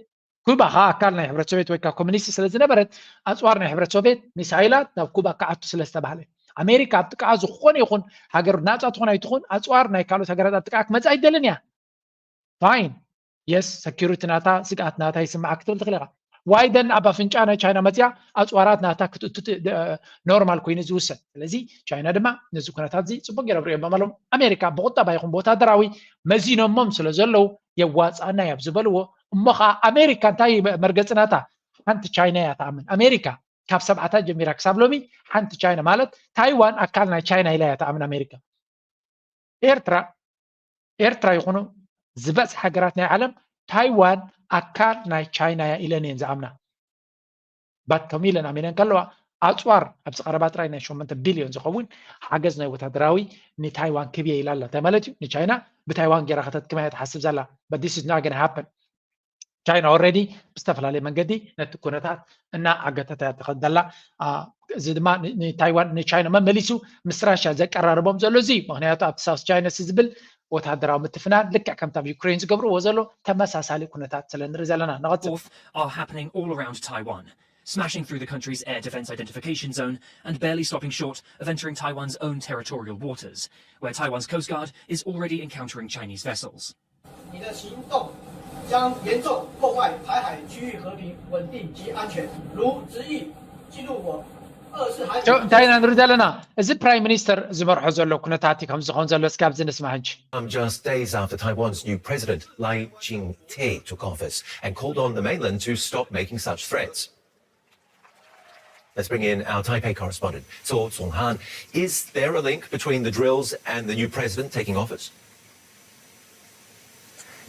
ኩባ ከዓ ኣካል ናይ ሕብረት ሶቪየት ወይ ከዓ ኮሚኒስት ስለ ዝነበረት ኣፅዋር ናይ ሕብረት ሶቪየት ሚሳይላት ናብ ኩባ ክኣቱ ስለ ዝተባሃለ ኣሜሪካ ኣብ ጥቃዓ ዝኾነ ይኹን ሃገር ናፃ ትኾን ኣይትኹን ኣፅዋር ናይ ካልኦት ሃገራት ኣብ ጥቃዓ ክመፅእ ኣይደልን እያ። ፋይን የስ ሰኪሪቲ ናታ ስግኣት ናታ ይስምዓ ክትብል ትኽእል ኢኻ። ዋይደን ኣብ ኣፍንጫ ናይ ቻይና መፅያ ኣፅዋራት ናታ ክትእቱ ኖርማል ኮይኑ ዝውሰን። ስለዚ ቻይና ድማ ነዚ ኩነታት እዚ ፅቡቅ ገይሮም ሪኦሞም ኣለዉ። ኣሜሪካ ብቁጠባ ይኹን ብወታደራዊ መዚኖሞም ስለ ዘለዉ የዋፅኣና እያ ኣብ ዝበልዎ እሞ ከዓ ኣሜሪካ እንታይ መርገፂ ናታ ሓንቲ ቻይና እያ ትኣምን። ኣሜሪካ ካብ ሰብዓታት ጀሚራ ክሳብ ሎሚ ሓንቲ ቻይና ማለት ታይዋን ኣካል ናይ ቻይና ኢላ እያ ትኣምን ኣሜሪካ። ኤርትራ ኤርትራ ይኹኑ ዝበዝሕ ሃገራት ናይ ዓለም ታይዋን ኣካል ናይ ቻይና እያ ኢለን እየን ዝኣምና። ባት ከም ኢለን ኣሚነን ከለዋ ኣፅዋር ኣብዚ ቀረባ ጥራይ ናይ ሸሞንተ ቢልዮን ዝኸውን ሓገዝ ናይ ወታደራዊ ንታይዋን ክብየ ኢላ ኣላ። እንታይ ማለት እዩ? ንቻይና ብታይዋን ጌራ ከተጥቅማ እያ ትሓስብ ዘላ። But this is not gonna happen. ቻይና ኦልሬዲ ብዝተፈላለየ መንገዲ ነቲ ኩነታት እናዓገተት እያ ትኸድ ዘላ። እዚ ድማ ንታይዋን ንቻይና መመሊሱ ምስ ራሽያ ዘቀራርቦም ዘሎ እዚ ምክንያቱ ኣብቲ ሳውስ ቻይና ሲ ዝብል ወታደራዊ ምትፍናን ልክዕ ከምቲ ኣብ ዩክሬን ዝገብርዎ ዘሎ ተመሳሳሊ ኩነታት ስለ ንርኢ ዘለና። ንቐፅል። Are happening all around Taiwan, smashing through the country's air defense identification zone and barely stopping short of entering Taiwan's own territorial waters, where Taiwan's Coast Guard is already encountering Chinese vessels. 你的行动将严重破坏台海区域和平、稳定及安全。如执意进入我二十海里， እንታይ ኢና ንርኢ ዘለና? እዚ ፕራይም ሚኒስተር ዝመርሖ ዘሎ ኩነታት እዩ ከም ዝኸውን ዘሎ። እስኪ ኣብዚ ንስማ ሕጂ። Just days after Taiwan's new president, Lai Ching-te, took office and called on the mainland to stop making such threats. Let's bring in our Taipei correspondent, Zhou Zonghan. Is there a link between the drills and the new president taking office?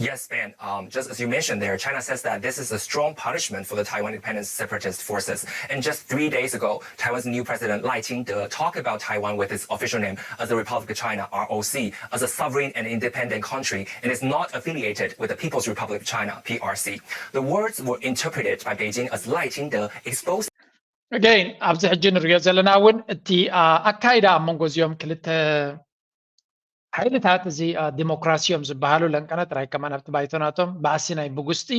Yes, Ben. Um, just as you mentioned there, China says that this is a strong punishment for the Taiwan independence separatist forces. And just three days ago, Taiwan's new president Lai Ching-te talked about Taiwan with its official name as the Republic of China, R O C, as a sovereign and independent country, and is not affiliated with the People's Republic of China, P R C. The words were interpreted by Beijing as Lai Ching-te exposed Again ኣብዚ ሕጂ ንሪኦ ዘለና እውን እቲ ኣካይዳ ኣብ መንጎ እዚኦም ክልተ ሓይልታት እዚ ዲሞክራሲ እዮም ዝበሃሉ ለንቀነ ጥራይ ከማን ኣብቲ ባይቶ ናቶም ባእሲ ናይ ብጉስጢ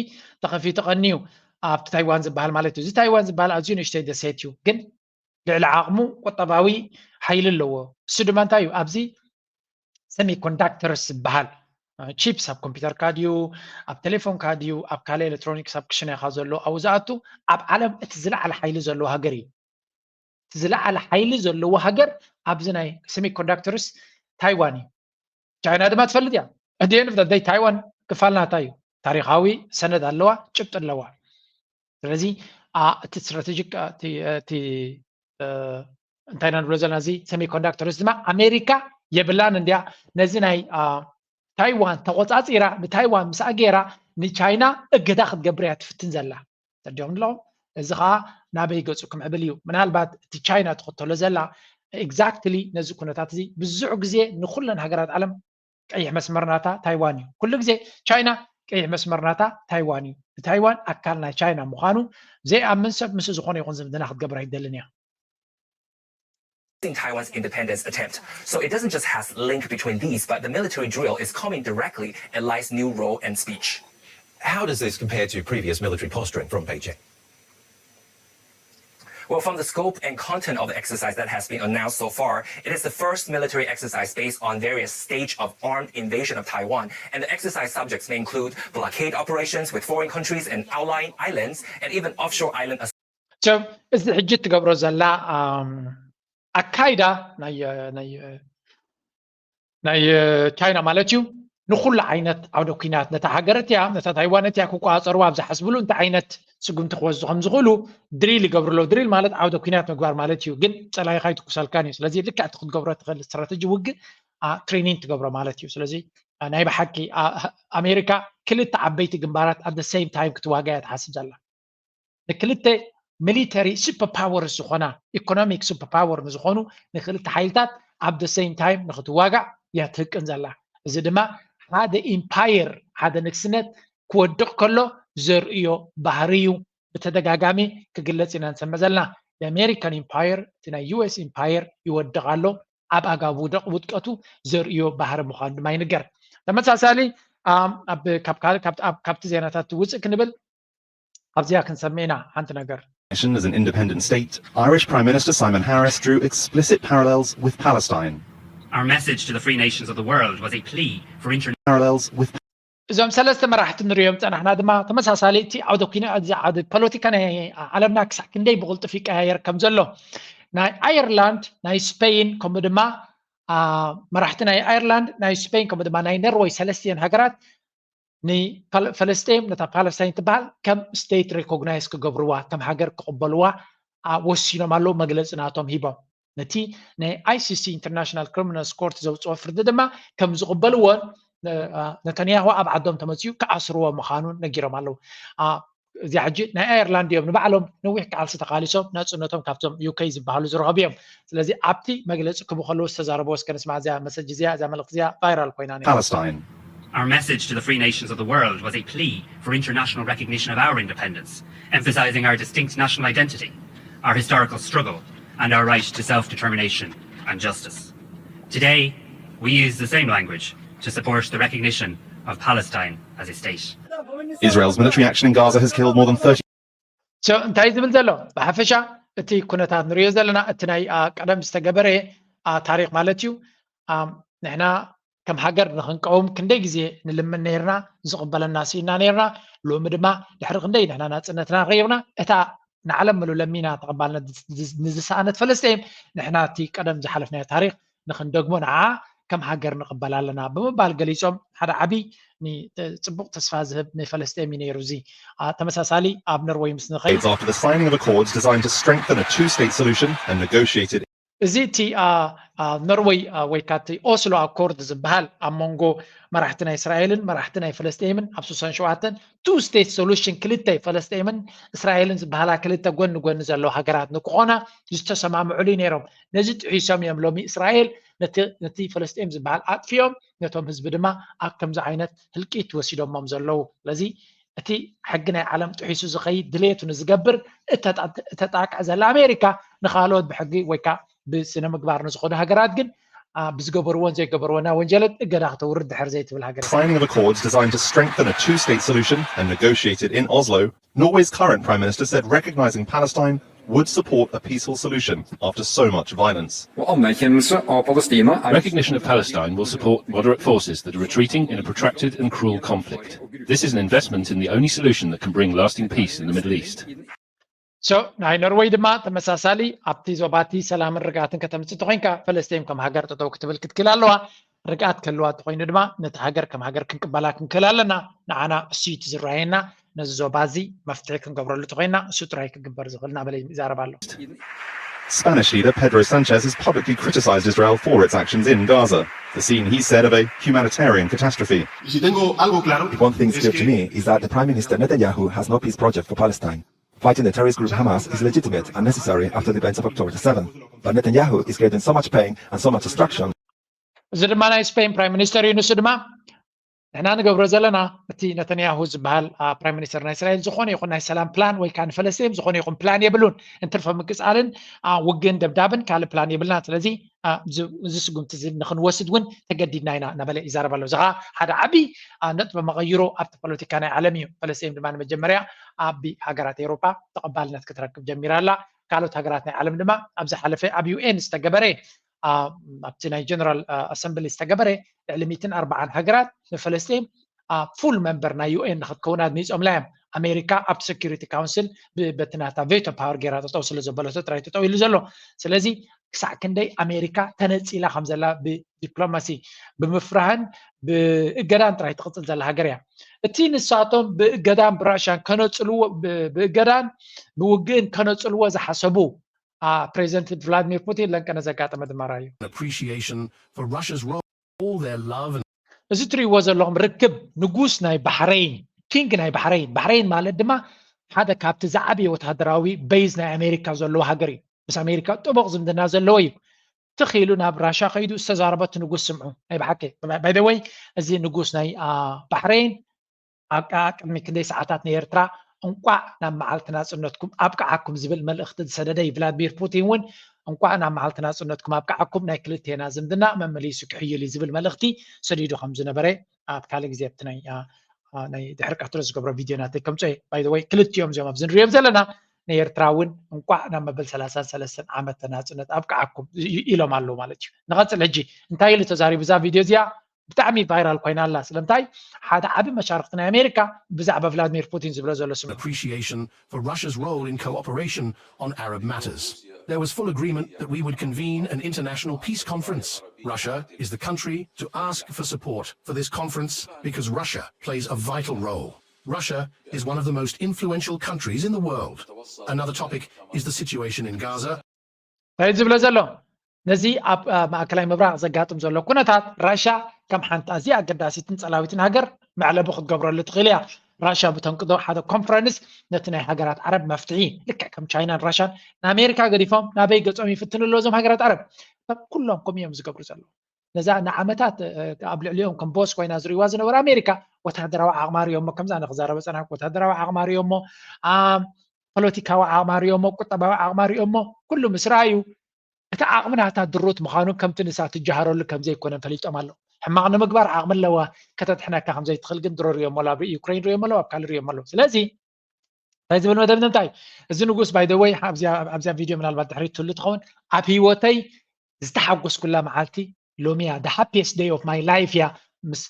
ተኸፊቱ ቀንዩ ኣብቲ ታይዋን ዝበሃል ማለት እዩ። እዚ ታይዋን ዝበሃል ኣዝዩ ንእሽተይ ደሴት እዩ፣ ግን ልዕሊ ዓቕሙ ቁጠባዊ ሓይሊ ኣለዎ። እሱ ድማ እንታይ እዩ ኣብዚ ሰሚኮንዳክተርስ ዝበሃል ቺፕስ ኣብ ኮምፒውተርካ ድዩ ኣብ ቴሌፎንካ ድዩ ኣብ ካልእ ኤሌክትሮኒክስ ኣብ ክሽነኻ ዘሎ ኣብኡ ዝኣቱ ኣብ ዓለም እቲ ዝለዓለ ሓይሊ ዘለዎ ሃገር እዩ። እቲ ዝለዓለ ሓይሊ ዘለዎ ሃገር ኣብዚ ናይ ሰሚኮንዳክተርስ ታይዋን እዩ። ቻይና ድማ ትፈልጥ እያ። at the end of the day ታይዋን ክፋል ናታ እዩ። ታሪኻዊ ሰነድ ኣለዋ፣ ጭብጢ ኣለዋ። ስለዚ እቲ ስትራቴጂክ እንታይ ኢና ንብሎ ዘለና፣ እዚ ሰሚኮንዳክተርስ ድማ ኣሜሪካ የብላን እንዲያ። ነዚ ናይ ታይዋን ተቆፃፂራ፣ ንታይዋን ምስኣ ገይራ ንቻይና እገዳ ክትገብር እያ ትፍትን ዘላ። ተዲኦም ኣለኹም። እዚ ከዓ ናበይ ገፁ ክምዕብል እዩ? ምናልባት እቲ ቻይና ትኽተሎ ዘላ ኤግዛክትሊ ነዚ ኩነታት እዚ ብዙሕ ግዜ ንኩለን ሃገራት ዓለም ቀይሕ መስመር ናታ ታይዋን እዩ። ኩሉ ግዜ ቻይና ቀይሕ መስመር ናታ ታይዋን እዩ። ንታይዋን ኣካል ናይ ቻይና ምዃኑ ዘይኣምን ሰብ ምስ ዝኾነ ይኹን ዝምድና ክትገብር ኣይደልን እያ። Taiwan's independence attempt. So it doesn't just has link between these, but the military drill is coming directly at Lai's new role and speech. How does this compare to previous military posturing from Beijing? Well, from the scope and content of the exercise that has been announced so far, it is the first military exercise based on various stage of armed invasion of Taiwan. And the exercise subjects may include blockade operations with foreign countries and outlying islands, and even offshore island So እዚ ሕጂ ትገብሮ ዘላ ኣካይዳ ናይ ናይ ቻይና ማለት እዩ። ንኩሉ ዓይነት ዓውደ ኩናት ነታ ሃገር እቲያ ነታ ታይዋን እቲያ ክቆፃፀርዋ ኣብ ዝሓስብሉ እንታይ ዓይነት ስጉምቲ ክወስዱ ከም ዝኽእሉ ድሪል ይገብሩ ኣለዉ። ድሪል ማለት ዓውደ ኩናት ምግባር ማለት እዩ። ግን ፀላኢኻ ኣይትኩሰልካን እዩ። ስለዚ ልክዕ እቲ ክትገብሮ ትኽእል ስትራተጂ ውግእ ትሬኒንግ ትገብሮ ማለት እዩ። ስለዚ ናይ ብሓቂ ኣሜሪካ ክልተ ዓበይቲ ግንባራት at the same time ክትዋጋ እያ ትሓስብ ዘላ። ንክልተ ሚሊተሪ ሱፐር ፓወር ዝኾና ኢኮኖሚክ ሱፐር ፓወር ንዝኾኑ ንክልተ ሓይልታት at the same time ንክትዋጋእ እያ ትህቅን ዘላ። እዚ ድማ ሓደ ኢምፓየር ሓደ ንግስነት ክወድቕ ከሎ ዘርእዮ ባህሪ እዩ። ብተደጋጋሚ ክግለፅ ኢና ንሰምዕ ዘለና። የኣሜሪካን ኢምፓየር እቲ ናይ ዩኤስ ኢምፓየር ይወድቕ ኣሎ። ኣብ ኣጋብ ውድቅ ውድቀቱ ዘርእዮ ባህሪ ምዃኑ ድማ ይንገር። ተመሳሳሊ ካብቲ ዜናታት ውፅእ ክንብል ኣብዚኣ ክንሰምዕ ኢና ሓንቲ ነገር። As an independent state, Irish Prime Minister Simon Harris drew explicit parallels with Palestine. Our message to the free nations of the world was a plea for international parallels with እዞም ሰለስተ መራሕቲ ንሪኦም ፀናሕና ድማ ተመሳሳሊ እቲ ዓውደ ኩና ዓውደ ፖለቲካ ናይ ዓለምና ክሳዕ ክንደይ ብቕልጡፍ ይቀያየር ከም ዘሎ ናይ ኣየርላንድ ናይ ስፔይን ከምኡ ድማ መራሕቲ ናይ ኣየርላንድ ናይ ስፔይን ከምኡ ድማ ናይ ነርወይ ሰለስቲኤን ሃገራት ንፈለስጤም ነታ ፓለስታይን ትበሃል ከም ስቴት ሪኮግናይዝ ክገብርዋ ከም ሃገር ክቕበልዋ ወሲኖም ኣለዉ። መግለፂ ናቶም ሂቦም ነቲ ናይ ኣይሲሲ ኢንተርናሽናል ክሪሚናል ኮርት ዘውፅኦ ፍርዲ ድማ ከም ዝቕበልዎን ነተንያሁ ኣብ ዓዶም ተመፅኡ ክኣስርዎ ምዃኑን ነጊሮም ኣለዉ። እዚኣ ሕጂ ናይ ኣየርላንድ እዮም ንባዕሎም ነዊሕ ቃልሲ ተቃሊሶም ናፅነቶም ካብቶም ዩኬ ዝበሃሉ ዝረኸቡ እዮም። ስለዚ ኣብቲ መግለፂ ክቡ ከለዉ ዝተዛረብዎ እስከ ንስማዕ እዚኣ መሰጅ እዚኣ እዛ መልእክቲ እዚኣ ቫይራል ኮይና ነይራ። Palestine. Our message to the free nations of the world was a plea for international recognition of our independence, emphasizing our distinct national identity, our historical struggle, and our right to self-determination and justice. Today, we use the same language to support the recognition of Palestine as a state. Israel's military action in Gaza has killed more than thirty. So እንታይ ዝብል ዘሎ ብሓፈሻ እቲ ኩነታት ንሪኦ ዘለና እቲ ናይ ቀደም ዝተገበረ ታሪክ ማለት እዩ። ንሕና ከም ሃገር ንክንቀውም ክንደይ ግዜ ንልምን ነይርና፣ ዝቕበለና ስኢና ነይርና። ሎሚ ድማ ድሕሪ ክንደይ ንሕና ናፅነትና ረኺብና እታ ንዓለም ምሉ ለሚና ተቐባልነት ንዝሰኣነት ፈለስጤም ንሕና እቲ ቀደም ዝሓለፍናዮ ታሪክ ንክንደግሞ ንዓ ከም ሃገር ንቕበል ኣለና ብምባል ገሊፆም። ሓደ ዓብይ ንፅቡቅ ተስፋ ዝህብ ንፈለስጤም እዩ ነይሩ። እዚ ተመሳሳሊ ኣብ ነርወይ ምስ ንኸይድ It's after the signing of accords designed to strengthen a two-state solution and negotiated እዚ እቲ ኖርወይ ወይ ከዓ እቲ ኦስሎ ኣኮርድ ዝበሃል ኣብ መንጎ መራሕቲ ናይ እስራኤልን መራሕቲ ናይ ፈለስጤምን ኣብ ስሳን ሸውዓተን ቱ ስቴት ሶሉሽን ክልተ ፈለስጤምን እስራኤልን ዝበሃላ ክልተ ጎኒ ጎኒ ዘለዋ ሃገራት ንክኾና ዝተሰማምዕሉ ነይሮም። ነዚ ጥሒሶም እዮም ሎሚ እስራኤል ነቲ ፈለስጤም ዝበሃል ኣጥፊኦም ነቶም ህዝቢ ድማ ኣብ ከምዚ ዓይነት ህልቂት ወሲዶሞም ዘለዉ። ስለዚ እቲ ሕጊ ናይ ዓለም ጥሒሱ ዝኸይድ ድሌቱ ንዝገብር እተጣቅዕ ዘላ ኣሜሪካ ንካልኦት ብሕጊ ወይ ከዓ ብስነ ምግባር ንዝኸዱ ሃገራት ግን ብዝገበርዎን ዘይገበርዎና ወንጀለት እገዳ ክተውርድ ድሕር ዘይትብል ሃገር። Signing of accords designed to strengthen a two-state solution and negotiated in Oslo, Norway's current Prime Minister said recognizing Palestine would support a peaceful solution after so much violence. Og anerkjennelse av Palestina er Recognition of Palestine will support moderate forces that are retreating in a protracted and cruel conflict. This is an investment in the only solution that can bring lasting peace in the Middle East. So ናይ ኖርወይ ድማ ተመሳሳሊ ኣብቲ ዞባቲ ሰላምን ርግኣትን ከተምፅእ ተኮይንካ ፈለስጤም ከም ሃገር ጠጠው ክትብል ክትክል ኣለዋ። ርግኣት ክህልዋ እንተኮይኑ ድማ ነቲ ሃገር ከም ሃገር ክንቅበላ ክንክእል ኣለና። ንዓና እሱ እዩ እቲ ዝረኣየና። ነዚ ዞባ እዚ መፍትሒ ክንገብረሉ እንተኮይና እሱ ጥራይ ክግበር ዝኽእል እናበለ ይዛረብ ኣሎ። Spanish leader Pedro Sanchez has publicly criticized Israel for its actions in Gaza, the scene he said of a humanitarian catastrophe. Si tengo algo claro, One thing is clear to me is that the Prime Minister Netanyahu has no peace project for Palestine. Fighting the terrorist group Hamas is legitimate and necessary after the events of October the seventh. But Netanyahu is creating so much pain and so much destruction እዚ ድማ ናይ ስፔን ፕራይም ሚኒስተር እዩ። ንሱ ድማ ንሕና ንገብሮ ዘለና እቲ ነተንያሁ ዝበሃል ፕራይም ሚኒስተር ናይ እስራኤል ዝኾነ ይኹን ናይ ሰላም ፕላን ወይ ከዓ ንፈለስጢን ዝኾነ ይኹን ፕላን የብሉን። እንትርፈ ምቅፃልን ውግእን ደብዳብን ካልእ ፕላን የብልና። ስለዚ እዚ ስጉምቲ እዚ ንክንወስድ እውን ተገዲድና ኢና እናበለ ይዛረብ ኣሎ። እዚ ከዓ ሓደ ዓብዪ ነጥቢ መቐይሮ ኣብቲ ፖለቲካ ናይ ዓለም እዩ። ፈለስጢን ድማ ንመጀመርያ ኣብ ሃገራት ኤውሮፓ ተቐባልነት ክትረክብ ጀሚራ ኣላ። ካልኦት ሃገራት ናይ ዓለም ድማ ኣብ ዝሓለፈ ኣብ ዩኤን ዝተገበረ ኣብቲ ናይ ጀነራል ኣሰምብሊ ዝተገበረ ልዕሊ ሚእትን ኣርባዓን ሃገራት ንፈለስጢን ፉል መንበር ናይ ዩኤን ንክትከውን ኣድሚፆምላ እዮም። ኣሜሪካ ኣብቲ ሴኪሪቲ ካውንስል በቲ ናታ ቬቶ ፓወር ገይራ ጠጠው ስለ ዘበለቶ ጥራይ ጠጠው ኢሉ ዘሎ። ስለዚ ክሳዕ ክንደይ ኣሜሪካ ተነፂላ ከም ዘላ ብዲፕሎማሲ ብምፍራህን ብእገዳን ጥራይ ትቕፅል ዘላ ሃገር እያ። እቲ ንሳቶም ብእገዳን ብራሻን ከነፅልዎ ብእገዳን ብውግእን ከነፅልዎ ዝሓሰቡ ፕሬዚደንት ቭላድሚር ፑቲን ለንቀነ ዘጋጠመ ድማራ እዩ። appreciation for Russia's role, all their love and እዚ ትሪእዎ ዘለኹም ርክብ ንጉስ ናይ ባሕረይን ኪንግ ናይ ባሕረይን ባሕረይን ማለት ድማ ሓደ ካብቲ ዝዓበየ ወታደራዊ ቤዝ ናይ ኣሜሪካ ዘለዎ ሃገር እዩ። ምስ ኣሜሪካ ጥቡቕ ዝምድና ዘለዎ እዩ። ትኽ ኢሉ ናብ ራሻ ከይዱ ዝተዛረበ እቲ ንጉስ ስምዑ። ናይ ብሓቂ ባይደወይ እዚ ንጉስ ናይ ባሕረይን ኣብ ቅድሚ ክንደይ ሰዓታት ንኤርትራ እንቋዕ ናብ መዓልቲ ናጽነትኩም ኣብቅዓኩም ዝብል መልእኽቲ ዝሰደደ እዩ። ቭላድሚር ፑቲን እውን እንቋዕ ናብ መዓልቲ ናጽነትኩም ኣብቅዓኩም፣ ናይ ክልቴና ዝምድና መመሊሱ ክሕይል እዩ ዝብል መልእኽቲ ሰዲዱ ከም ዝነበረ ኣብ ካልእ ግዜ ኣብቲ ናይ ናይ ድሕሪ ቀትሪ ዝገብሮ ቪድዮ ናተይ ከምፅኦ ባይደወይ ክልቲኦም እዚኦም ኣብዚ ንሪኦም ዘለና ንኤርትራ እውን እንቋዕ ናብ መበል ሰላሳን ሰለስተን ዓመት ናጽነት ኣብቅዓኩም ኢሎም ኣለዉ ማለት እዩ። ንቐፅል ሕጂ እንታይ ኢሉ ተዛሪቡ እዛ ቪድዮ እዚኣ ብጣዕሚ ቫይራል ኮይና ኣላ። ስለምንታይ ሓደ ዓቢ መሻርክቲ ናይ ኣሜሪካ ብዛዕባ ቭላድሚር ፑቲን ዝብሎ ዘሎ ስም appreciation for Russia's role in cooperation on Arab matters. There was full agreement that we would convene an international peace conference. Russia is the country to ask for support for this conference because Russia plays a vital role. Russia is one of the most influential countries in the world. Another topic is the situation in Gaza. እንታይ ዝብሎ ዘሎ ነዚ ኣብ ማእከላይ ምብራቕ ዘጋጥም ዘሎ ኩነታት ራሻ ከም ሓንቲ ኣዝያ ኣገዳሲትን ጸላዊትን ሃገር መዕለቢ ክትገብረሉ ትኽእል እያ። ራሻ ብተንቅዶ ሓደ ኮንፈረንስ ነቲ ናይ ሃገራት ዓረብ መፍትሒ ልክዕ ከም ቻይናን ራሻን ንኣሜሪካ ገዲፎም ናበይ ገጾም ይፍትኑ ኣለዉ እዞም ሃገራት ዓረብ ኩሎም ከምኡ እዮም ዝገብሩ ዘለዉ። ነዛ ንዓመታት ኣብ ልዕሊኦም ከም ቦስ ኮይና ዝሪዋ ዝነበረ ኣሜሪካ ወታደራዊ ዓቕማ ሪኦሞ ከምዛ ንክዛረበ ፀና ወታደራዊ ዓቕማ ሪኦሞ ፖለቲካዊ ዓቕማ ሪኦሞ ቁጠባዊ ዓቕማ ሪኦሞ ኩሉ ምስ ረኣዩ እቲ ዓቕሚ ናታ ድሩት ምዃኑ ከምቲ ንሳ ትጀሃረሉ ከምዘይኮነ ፈሊጦም ኣለዉ። ሕማቕ ንምግባር ዓቕሚ ኣለዋ ከተድሕነካ ከምዘይትኽእል ግን ድሮ ሪኦሞ ኣሎ ኣብ ዩክሬን ሪኦሞ ኣለዉ ኣብ ካልእ ሪኦሞ ኣለዉ። ስለዚ እንታይ ዝብል መደምደምታ እዩ እዚ ንጉስ ባይደወይ ኣብዚኣ ቪድዮ ምናልባት ድሕሪት ትህሉ ትኸውን ኣብ ህይወተይ ዝተሓጎስኩላ መዓልቲ ሎሚያ the happiest day of my life እያ ምስ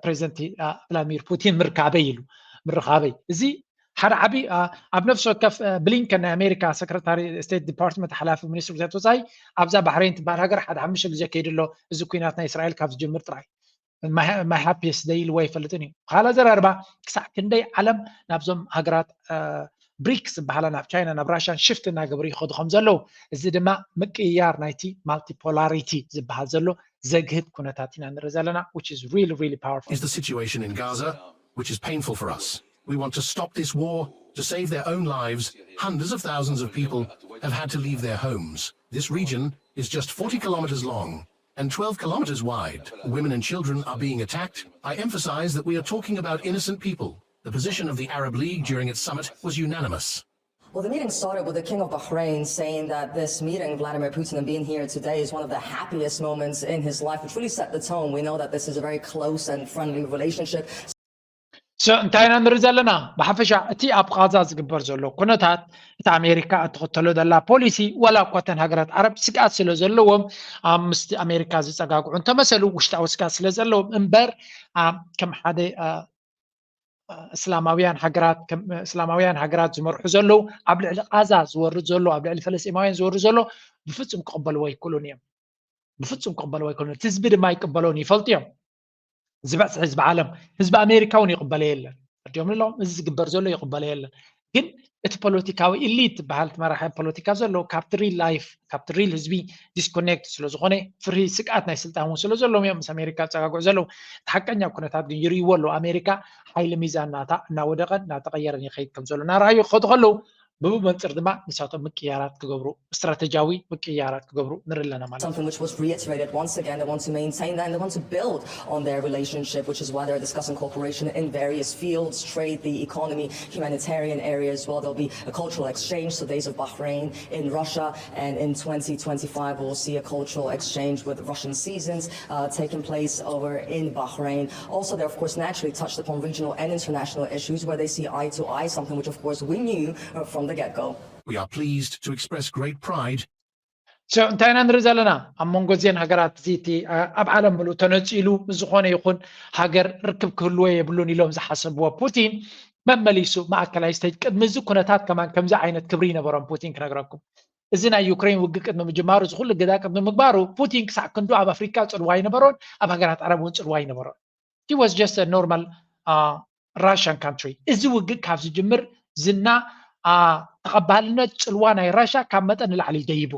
ፕሬዚደንት ቭላድሚር ፑቲን ምርካበይ ኢሉ ምርኻበይ እዚ ሓደ ዓቢ ኣብ ነፍሲ ወከፍ ብሊንከን ናይ ኣሜሪካ ሰክረታሪ ስቴት ዲፓርትመንት ሓላፊ ሚኒስትር ጉዳያት ወፃኢ ኣብዛ ባሕሬን ትበሃል ሃገር ሓደ ሓሙሽተ ግዜ ከይዱ ኣሎ። እዚ ኩናት ናይ እስራኤል ካብ ዝጅምር ጥራይ my happiest day ኢልዎ ኣይፈልጥን እዩ። ካልእ ኣዘራርባ ክሳዕ ክንደይ ዓለም ናብዞም ሃገራት ብሪክስ ዝበሃላ ናብ ቻይና ናብ ራሽያን ሽፍት እናገበሩ ይኸዱ ከም ዘለዉ እዚ ድማ ምቅይያር ናይቲ ማልቲፖላሪቲ ዝበሃል ዘሎ ዘግህድ ኩነታት ኢና ንርኢ ዘለና which is really really powerful። Is the situation in Gaza, which is painful for us. We want to stop this war, to save their own lives. Hundreds of thousands of people have had to leave their homes. This region is just forty kilometers long and twelve kilometers wide. Women and children are being attacked. I emphasize that we are talking about innocent people. The position of the Arab League during its summit was unanimous. Well, the meeting started with the King of Bahrain saying that this meeting, Vladimir Putin, and being here today is one of the happiest moments in his life, which really set the tone. We know that this is a very close and friendly relationship. So እንታይ ኢና ንርኢ ዘለና? ብሓፈሻ እቲ ኣብ ቓዛ ዝግበር ዘሎ ኩነታት እቲ ኣሜሪካ እትኽተሎ ዘላ ፖሊሲ ዋላ እኳ እተን ሃገራት ዓረብ ስግኣት ስለ ዘለዎም ኣብ ምስቲ ኣሜሪካ ዝፀጋግዑ እንተመሰሉ ውሽጣዊ ስግኣት ስለ ዘለዎም እምበር ከም ሓደ እስላማውያን ሃገራት እስላማውያን ሃገራት ዝመርሑ ዘለዉ ኣብ ልዕሊ ቃዛ ዝወርድ ዘሎ ኣብ ልዕሊ ፈለስጢማውያን ዝወርድ ዘሎ ብፍጹም ክቕበልዎ ኣይክእሉን እዮም። ብፍጹም ክቕበልዎ ኣይኮኑን። እቲ ህዝቢ ድማ ኣይቅበሎን፣ ይፈልጡ እዮም። ዝበዝሕ ህዝቢ ዓለም፣ ህዝቢ ኣሜሪካ እውን ይቕበሎ የለን። ፈርዲዮም ኣለዎም፣ እዚ ዝግበር ዘሎ ይቕበሎ የለን። ግን እቲ ፖለቲካዊ ኢሊት ዝበሃል መራሒ ፖለቲካ ዘሎ ካብቲ ሪል ላይፍ፣ ካብቲ ሪል ህዝቢ ዲስኮኔክት ስለ ዝኾነ፣ ፍርሂ ስግኣት ናይ ስልጣን እውን ስለ ዘለዎም እዮም ምስ ኣሜሪካ ዝፀጋግዑ ዘለዉ። እቲ ሓቀኛ ኩነታት ግን ይርእይዎ ኣለዉ። ኣሜሪካ ሓይሊ ሚዛን ናታ እናወደቐን እናተቐየረን ይኸይድ ከም ዘሎ እናረኣዩ ክኸዱ ከለዉ፣ ብብኡ መንፅር ድማ ንሳቶም ምቅያራት ክገብሩ፣ ስትራተጂያዊ ምቅያራት ክገብሩ ንርኢ ኣለና ማለት እዩ። Something which was reiterated once again. They want to maintain that and they want to build on their relationship, which is why they're discussing cooperation in various fields, trade, the economy, humanitarian area as well. There'll be a cultural exchange, so days of Bahrain in Russia, and in twenty twenty-five we'll see a cultural exchange with Russian seasons uh, taking place over in Bahrain. Also, they of course naturally touched upon regional and international issues where they see eye to eye, something which of course we knew uh, from the get-go. We are pleased to express great pride So እንታይ ኢና ንርኢ ዘለና? ኣብ መንጎ እዚአን ሃገራት እዚ እቲ ኣብ ዓለም ምሉእ ተነፂሉ ምስ ዝኾነ ይኹን ሃገር ርክብ ክህልዎ የብሉን ኢሎም ዝሓሰብዎ ፑቲን መመሊሱ ማእከላይ ስቴጅ ቅድሚ እዚ ኩነታት ከማን ከምዚ ዓይነት ክብሪ ይነበሮም ፑቲን ክነግረኩም። እዚ ናይ ዩክሬን ውግእ ቅድሚ ምጅማሩ፣ እዚ ኩሉ ግዳ ቅድሚ ምግባሩ ፑቲን ክሳዕ ክንዱ ኣብ ኣፍሪካ ፅልዋ ይነበሮን ኣብ ሃገራት ዓረብ እውን ፅልዋ ይነበሮን። He was just a normal uh, Russian country። እዚ ውግእ ካብ ዝጅምር ዝና ተቐባልነት ፅልዋ ናይ ራሻ ካብ መጠን ንላዕሊ ደይቡ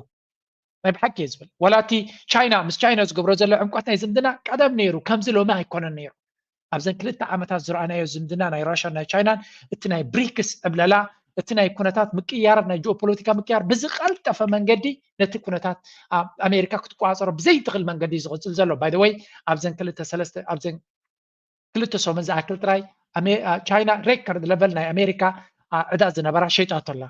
ናይ ብሓቂ እየ ዝብል። ዋላ እቲ ቻይና ምስ ቻይና ዝገብሮ ዘሎ ዕምቆት ናይ ዝምድና ቀደም ነይሩ፣ ከምዚ ሎሚ ኣይኮነን ነይሩ። ኣብዘን ክልተ ዓመታት ዝረኣናዮ ዝምድና ናይ ራሻን ናይ ቻይናን እቲ ናይ ብሪክስ ዕብለላ እቲ ናይ ኩነታት ምቅያር ናይ ጂኦፖለቲካ ምቅያር ብዝቀልጠፈ መንገዲ ነቲ ኩነታት ኣሜሪካ ክትቆፃፀሮ ብዘይትኽእል መንገዲ እዩ ዝቕፅል ዘሎ። By the way ኣብዘን ክልተ ሰለስተ ኣብዘን ክልተ ሰሙን ዝኣክል ጥራይ ቻይና ሬከርድ ለቨል ናይ ኣሜሪካ ዕዳ ዝነበራ ሸይጣቶ ኣላ።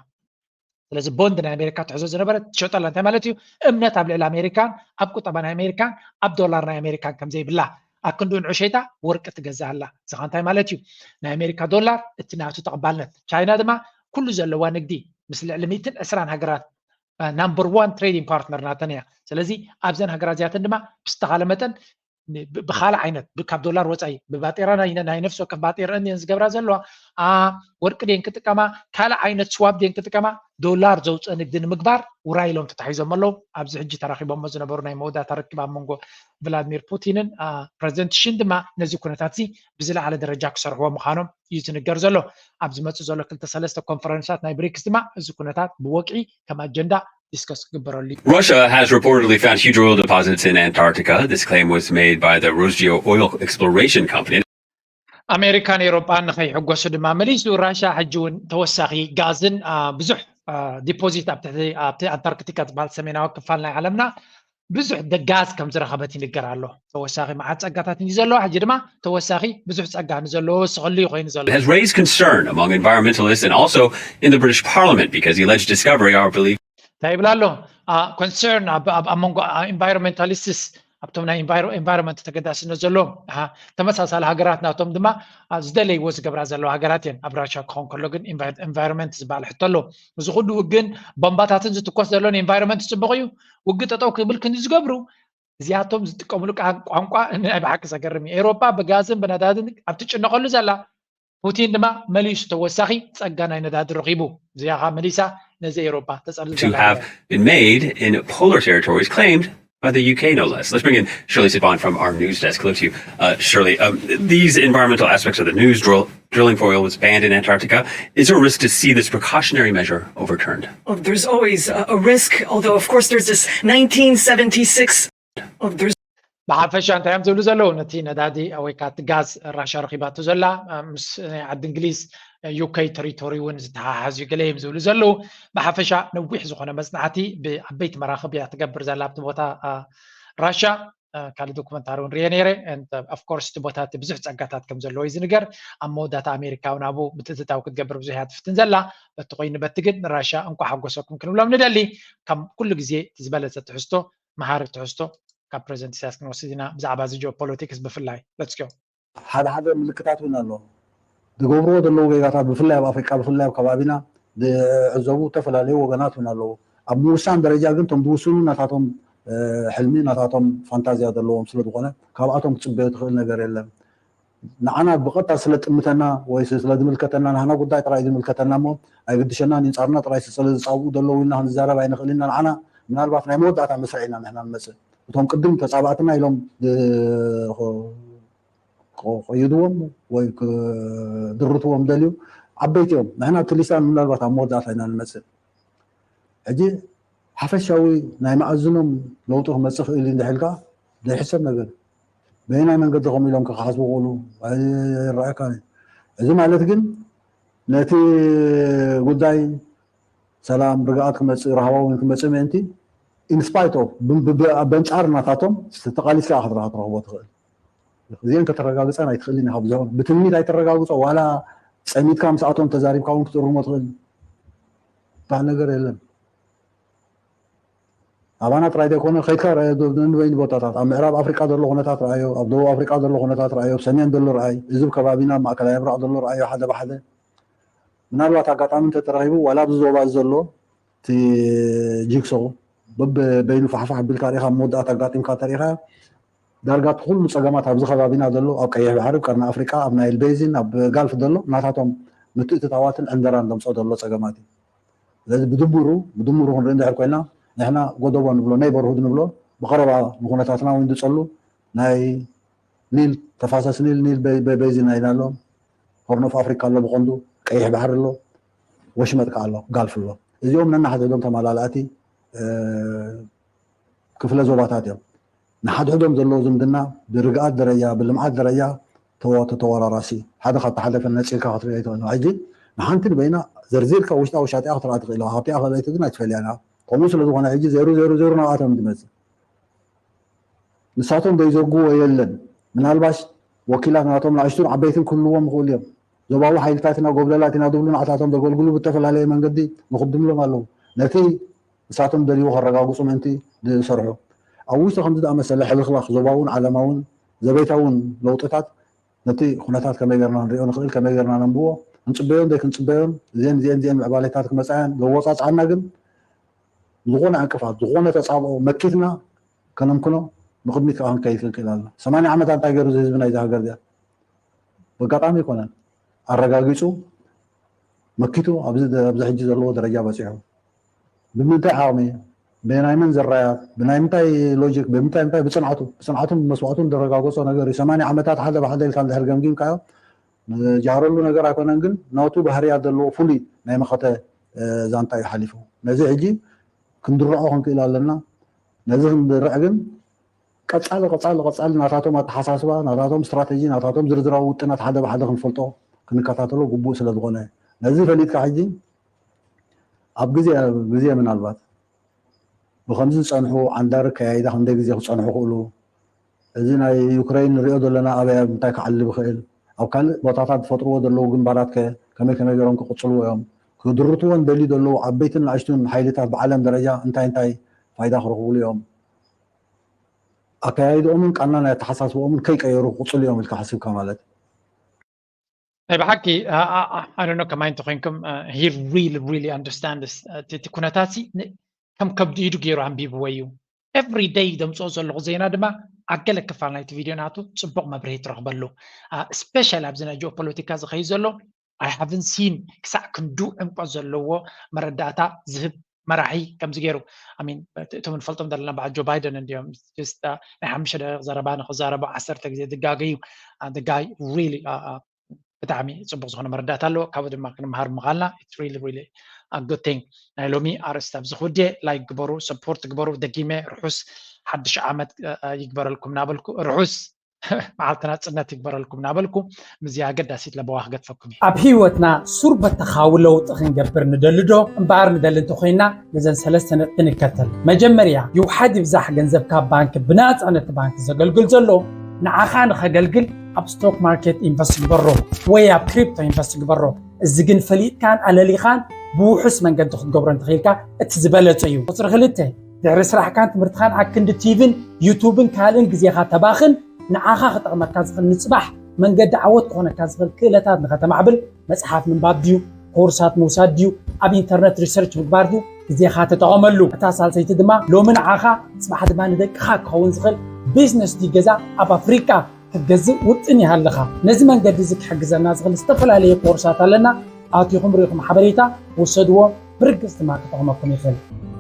ስለዚ ቦንድ ናይ ኣሜሪካ ትሕዞ ዝነበረ ትሸጠላ እንታይ ማለት እዩ? እምነት ኣብ ልዕሊ ኣሜሪካን ኣብ ቁጠባ ናይ ኣሜሪካን ኣብ ዶላር ናይ ኣሜሪካን ከምዘይብላ ኣክንዱ ንዑ ሸይጣ ወርቂ ትገዝእ ኣላ። እዚ እንታይ ማለት እዩ? ናይ ኣሜሪካ ዶላር እቲ ናቱ ተቐባልነት፣ ቻይና ድማ ኩሉ ዘለዋ ንግዲ ምስ ልዕሊ ሚእትን ዕስራን ሃገራት ናምበር ዋን ትሬዲንግ ፓርትነር ናተን እያ። ስለዚ ኣብዘን ሃገራት እዚኣተን ድማ ብዝተኻለ መጠን ብካልእ ዓይነት ካብ ዶላር ወፃኢ ብባጤራ ናይ ነፍሲ ወከፍ ባጤረአን እየን ዝገብራ ዘለዋ። ወርቂ ድየን ክጥቀማ፣ ካልእ ዓይነት ስዋብ ድየን ክጥቀማ፣ ዶላር ዘውፅእ ንግዲ ንምግባር ውራይ ኢሎም ተታሒዞም ኣለዉ። ኣብዚ ሕጂ ተራኺቦሞ ዝነበሩ ናይ መወዳእታ ርክብ ኣብ መንጎ ቭላድሚር ፑቲንን ፕረዚደንት ሺን ድማ ነዚ ኩነታት እዚ ብዝለዓለ ደረጃ ክሰርሕዎ ምዃኖም እዩ ዝንገር ዘሎ። ኣብ ዝመፅእ ዘሎ ክልተ ሰለስተ ኮንፈረንሳት ናይ ብሪክስ ድማ እዚ ኩነታት ብወግዒ ከም ኣጀንዳ ዲስከስ ክግበረሉ እዩ። Russia has reportedly found huge oil deposits in Antarctica. This claim was made by the Rosgeo Oil Exploration Company. ኣሜሪካን ኤሮጳን ንኸይሕጎሱ ድማ መሊሱ ራሻ ሕጂ እውን ተወሳኺ ጋዝን ብዙሕ ዲፖዚት ኣብ ትሕቲ ኣብቲ ኣንታርክቲካ ዝበሃል ሰሜናዊ ክፋል ናይ ዓለምና ብዙሕ ጋዝ ከም ዝረኸበት ይንገር ኣሎ። ተወሳኺ መዓት ጸጋታት እዩ ዘለዎ። ሕጂ ድማ ተወሳኺ ብዙሕ ጸጋ ንዘለዎ ወስኸሉ እዩ ኮይኑ ዘሎ። It has raised concern among environmentalists and also in the British Parliament because the alleged discovery are believed እንታይ ይብል ኣሎ? ኮንሰርን ኣብ መንጎ ኢንቫይሮንሜንታሊስትስ ኣብቶም ናይ ኢንቫይሮንመንት ተገዳስነት ዘለዎም ተመሳሳሊ ሃገራት ናቶም ድማ ዝደለይዎ ዝገብራ ዘለዋ ሃገራት እየን። ኣብ ራሻ ክኸውን ከሎ ግን ኢንቫይሮንመንት ዝበሃል ሕቶ ኣሎ። እዚ ኩሉ ውግን ቦምባታትን ዝትኮስ ዘሎ ንኢንቫይሮንመንት ፅቡቕ እዩ። ውግ ጠጠው ክብል ክንዲ ዝገብሩ እዚኣቶም ዝጥቀምሉ ቋንቋ ናይ ብሓቂ ዘገርም እዩ። ኤውሮጳ ብጋዝን ብነዳድን ኣብ ትጭነቐሉ ዘላ ፑቲን ድማ መሊሱ ተወሳኺ ጸጋ ናይ ነዳዲ ረኺቡ። እዚኣ ኸኣ መሊሳ ነዚ ኤውሮጳ ተጸልል to have been made in polar territories claimed by the U K, no less. Let's bring in Shirley Sidbon from our news desk. Hello to you, uh, Shirley. Um, these environmental aspects of the news drill, drilling for oil was banned in Antarctica. Is there a risk to see this precautionary measure overturned? Oh, there's always a, a risk, although, of course, there's this nineteen seventy-six. Oh, there's ብሓፈሻ እንታይ እዮም ዝብሉ ዘለዉ? ነቲ ነዳዲ ወይ ከዓ እቲ ጋዝ ራሻ ረኺባቶ ዘላ ምስ ናይ ዓዲ እንግሊዝ ዩኬ ተሪቶሪ እውን ዝተሓሓዝ እዩ ገለ እዮም ዝብሉ ዘለዉ። ብሓፈሻ ነዊሕ ዝኾነ መፅናዕቲ ብዓበይቲ መራኽብ እያ ትገብር ዘላ ኣብቲ ቦታ ራሻ። ካልእ ዶኩመንታሪ እውን ርየ ነይረ። ኦፍኮርስ እቲ ቦታ እቲ ብዙሕ ፀጋታት ከም ዘለዎ እዩ ዝንገር። ኣብ መወዳእታ ኣሜሪካ እውን ኣብኡ ምትእትታው ክትገብር ብዙሕ እያ ትፍትን ዘላ። በቲ ኮይኑ በቲ ግን ንራሻ እንኳ ሓጎሰኩም ክንብሎም ንደሊ። ካብ ኩሉ ግዜ እቲ ዝበለፀ ትሕዝቶ መሃሪ ትሕዝቶ ካብ ፕረዚደንት ኢሳያስ ክንወስድ ኢና ብዛዕባ እዚ ጂኦፖለቲክስ ብፍላይ። Let's go። ሓደ ሓደ ምልክታት እውን ኣሎ። ዝገብርዎ ዘለዉ ጌጋታት ብፍላይ ኣብ ኣፍሪቃ ብፍላይ ኣብ ከባቢና ዝዕዘቡ ዝተፈላለዩ ወገናት እውን ኣለዉ። ኣብ ምውሳን ደረጃ ግን እቶም ዝውስኑ ናታቶም ሕልሚ ናታቶም ፋንታዝያ ዘለዎም ስለ ዝኾነ ካብኣቶም ክፅበዮ ትኽእል ነገር የለን። ንዓና ብቐጥታ ስለ ጥምተና ወይ ስለ ዝምልከተና ንህና ጉዳይ ጥራይ ዝምልከተና እሞ ኣይግድሸናን ይንፃርና ጥራይ ስለ ዝፃብኡ ዘለዉ ኢልና ክንዛረብ ኣይንኽእል ኢና። ንዓና ምናልባት ናይ መወዳእታ መስርዕ ኢና ንሕና ንመፅእ። እቶም ቅድም ተፃባእትና ኢሎም እ፣ ኸ- ከ- ከይድዎም ወይ ክድርትዎም ደልዩ ዓበይቲ እዮም። ንሕና ኣብቲ ሊስታ ምናልባት ኣብ መወዳእታ ኢና ንመፅእ። ሕጂ ሓፈሻዊ ናይ መኣዝኖም ለውጢ ክመፅእ ክእል እንድሕልካ ዘይሕሰብ ነገር በየናይ መንገዲ ከም ኢሎም ክሓስቡ ክእሉ ኣይረኣየካ። እዚ ማለት ግን ነቲ ጉዳይ ሰላም ርግኣት ክመፅእ ራህዋ እውን ክመፅእ ምእንቲ ኢንስፓይት ኦፍ በንፃር ናታቶም ተቃሊስካ ክትረኻ ትረኽቦ ትኽእል። እዚአን ከተረጋግፀን ኣይትኽእልን ኢኻ። ብዙሕ ብትምኒት ኣይተረጋግፆ ዋላ ፀሚትካ ምስኣቶም ተዛሪብካ እውን ክትእርሞ ትኽእል ዝበሃል ነገር የለን። ኣባና ጥራይ ዘይኮነ ከይድካ ንበይኑ ቦታታት ኣብ ምዕራብ ኣፍሪቃ ዘሎ ኩነታት ረኣዮ፣ ኣብ ደቡብ ኣፍሪቃ ዘሎ ኩነታት ረኣዮ፣ ኣብ ሰሜን ዘሎ ረኣይ፣ እዚ ከባቢና ማእከላይ ምብራቕ ዘሎ ረኣዮ ሓደ ብሓደ ምናልባት ኣጋጣሚ እንተተረኺቡ ዋላ ኣብዚ ዞባ ዘሎ እቲ ጂግሶ በበይኑ ፋሕፋሕ ቢልካ ሪኢኻ መወዳእታ ኣጋጢምካ ተሪኢኻ ዳርጋ እቲ ኩሉ ፀገማት ኣብዚ ከባቢና ዘሎ ኣብ ቀይሕ ባሕሪ ኣብ ቀርኒ ኣፍሪቃ ኣብ ናይል ቤዚን ኣብ ጋልፍ ዘሎ ናታቶም ምትእትታዋትን ዕንደራን ዘምፅኦ ዘሎ ፀገማት እዩ። ስለዚ ብድምሩ ብድምሩ ክንርኢ እንድሕር ኮይና ንሕና ጎደቦ ንብሎ ኔይበርሁድ ንብሎ ብቐረባ ንኩነታትና እውን ዝፀሉ ናይ ኒል ተፋሰስ ኒል ኒል ቤዚን ኢና ኣሎ። ሆርን ኦፍ ኣፍሪካ ኣሎ ብቐንዱ ቀይሕ ባሕሪ ኣሎ። ወሽመጥ ከዓ ኣሎ ጋልፍ ኣሎ። እዚኦም ነናሕድሕዶም ተመላላእቲ ክፍለ ዞባታት እዮም። ንሓድሕዶም ዘለዎ ዝምድና ብርግኣት ደረጃ ብልምዓት ደረጃ ተተወራራሲ ሓደ ካብቲ ሓደ ነፂልካ ክትሪኦ ይትኽእል። ሕጂ ንሓንቲ ንበይና ዘርዚርካ ውሽጣዊ ሻጢኣ ክትረኣ ትኽእል ኢኻ። ካብቲኣ ካልኣይቲ ግን ኣይትፈልያን ኢኻ። ከምኡ ስለ ዝኾነ ሕጂ ዜሩ ዜሩ ዜሩ ናብኣቶም ዝመፅእ ንሳቶም ዘይዘግዎ የለን። ምናልባሽ ወኪላት ናቶም ንኣሽቱን ዓበይትን ክህልዎም ይኽእሉ እዮም። ዞባዊ ሓይልታት ኢና ጎብለላት ኢና ዝብሉ ንዓታቶም ዘገልግሉ ብተፈላለየ መንገዲ ንኽድምሎም ኣለዉ። ነቲ ንሳቶም ደልይዎ ከረጋግፁ ምእንቲ ዝሰርሑ ኣብ ውሽጢ ከምዚ ዝኣመሰለ ሕልኽላኽ ዞባውን ዓለማውን ዘቤታውን ለውጥታት ነቲ ኩነታት ከመይ ገርና ንሪኦ ንኽእል ከመይ ገርና ነንብቦ ክንፅበዮን ዘይክንፅበዮን እዚን እዚን እዚን ምዕባሌታት ክመፃያን ዘወፃፅዓና ግን ዝኾነ ዕንቅፋት ዝኾነ ተፃብኦ መኪትና ከነምክኖ ንቕድሚት ከዓ ክንከይድ ክንክእል ኣለና። ሰማንያ ዓመታት እንታይ ገይሩ እዚ ህዝቢ ናይዚ ሃገር እዚኣ በጋጣሚ ኣይኮነን ኣረጋጊፁ መኪቱ ኣብዚ ኣብዚ ሕጂ ዘለዎ ደረጃ በፂሑ ብምንታይ ዓቕሚ ብናይ መን ዝራያት ብናይ ምንታይ ሎጂክ ብምንታይ ምንታይ ብፅንዓቱ ብፅንዓቱን ብመስዋእቱን ዘረጋገፆ ነገር እዩ። ሰማንያ ዓመታት ሓደ ብሓደ ኢልካ እንድሕር ገምጊምካዮ ንጃህረሉ ነገር ኣይኮነን ግን ናቱ ባህርያት ዘለዎ ፍሉይ ናይ መኸተ ዛንታ እዩ ሓሊፉ። ነዚ ሕጂ ክንድርዖ ክንክእል ኣለና። ነዚ ክንድርዕ ግን ቀፃሊ ቀፃሊ ቀፃሊ ናታቶም ኣተሓሳስባ ናታቶም ስትራተጂ ናታቶም ዝርዝራዊ ውጥናት ሓደ ብሓደ ክንፈልጦ ክንከታተሎ ግቡእ ስለ ዝኾነ ነዚ ፈሊጥካ ሕጂ ኣብ ግዜ ግዜ ምናልባት ብከምዚ ዝፀንሑ ዓንዳሪ ከያይዳ ክንደይ ግዜ ክፀንሑ ክእሉ እዚ ናይ ዩክረይን ንሪኦ ዘለና ኣበይ ኣብ እንታይ ክዓልብ ይኽእል ኣብ ካልእ ቦታታት ዝፈጥርዎ ዘለዉ ግንባራት ከ ከመይ ከመይ ገይሮም ክቕፅልዎ እዮም ክድርትዎ እንደልዩ ዘለዉ ዓበይትን ንኣሽቱን ሓይልታት ብዓለም ደረጃ እንታይ እንታይ ፋይዳ ክረኽብሉ እዮም ኣከያይድኦምን ቃና ናይ ኣተሓሳስብኦምን ከይቀየሩ ክቕፅሉ እዮም ኢልካ ሓሲብካ ማለት ናይ ብሓቂ ኣዶኖ ከማይ እንተኮይንኩም he really really understands እቲ ኩነታት ከም ከብዲ ኢዱ ገይሩ ኣንቢብዎ እዩ every day ዘምፅኦ ዘለኹ ዜና ድማ ኣብ ገለ ክፋል ናይቲ ቪድዮ ናቱ ፅቡቕ መብርሂ ትረኽበሉ special ኣብዚ ናይ ጂኦፖለቲካ ዝኸይድ ዘሎ I haven't seen ክሳዕ ክንዱ ዕምቆት ዘለዎ መረዳእታ ዝህብ መራሒ ከምዚ ገይሩ I mean እቶም ንፈልጦም ዘለና በዓል ጆ ባይደን እንዲዮም ናይ ሓሙሽተ ደቂቕ ዘረባ ንክዛረቡ ዓሰርተ ግዜ ዝጋገዩ the guy really ብጣዕሚ ፅቡቅ ዝኮነ መረዳእታ ኣለዎ ካብኡ ድማ ክንምሃር ምካልና it's really really a good thing ናይ ሎሚ ኣርእስቲ ኣብዚ ክውድየ like ግበሩ support ግበሩ ደጊመ ርሑስ ሓድሽ ዓመት ይግበረልኩም ናበልኩ ርሑስ መዓልቲ ናፅነት ይግበረልኩም ናበልኩ ምዚ ኣገዳሲት ለበዋ ክገድፈኩም እዩ ኣብ ህይወትና ሱር በተኻዊ ለውጢ ክንገብር ንደሊ ዶ እምበኣር ንደሊ እንተኮይና ነዘን ሰለስተ ነጥቢ ንከተል መጀመርያ ይውሓድ ይብዛሕ ገንዘብካ ባንክ ብናፃ ነቲ ባንክ ዘገልግል ዘሎ ንዓኻ ንኸገልግል ኣብ ስቶክ ማርኬት ኢንቨስት ግበሮ ወይ ኣብ ክሪፕቶ ኢንቨስት ግበሮ እዚ ግን ፈሊጥካን ኣለሊኻን ብውሑስ መንገዲ ክትገብሮ እንተኽኢልካ እቲ ዝበለፀ እዩ ቁፅሪ ክልተ ድሕሪ ስራሕካን ትምህርትኻን ኣክንዲ ቲቪን ዩቱብን ካልእን ግዜኻ ተባኽን ንዓኻ ክጠቕመካ ዝኽእል ንፅባሕ መንገዲ ዓወት ክኾነካ ዝኽእል ክእለታት ንኸተማዕብል መፅሓፍ ምንባብ ድዩ ኮርሳት ምውሳድ ድዩ ኣብ ኢንተርነት ሪሰርች ምግባር ድዩ ግዜኻ ተጠቐመሉ እታ ሳልሰይቲ ድማ ሎሚ ንዓኻ ፅባሕ ድማ ንደቅኻ ክኸውን ዝኽእል ቢዝነስ ድዩ ገዛ ኣብ ኣፍሪቃ ክትገዝእ ውጥን ይሃለኻ ነዚ መንገዲ እዚ ክሕግዘና ዝኽእል ዝተፈላለየ ኮርሳት ኣለና ኣቲኹም ርኢኹም ሓበሬታ ውሰድዎ ብርግፅ ድማ ክጠቕመኩም ይኽእል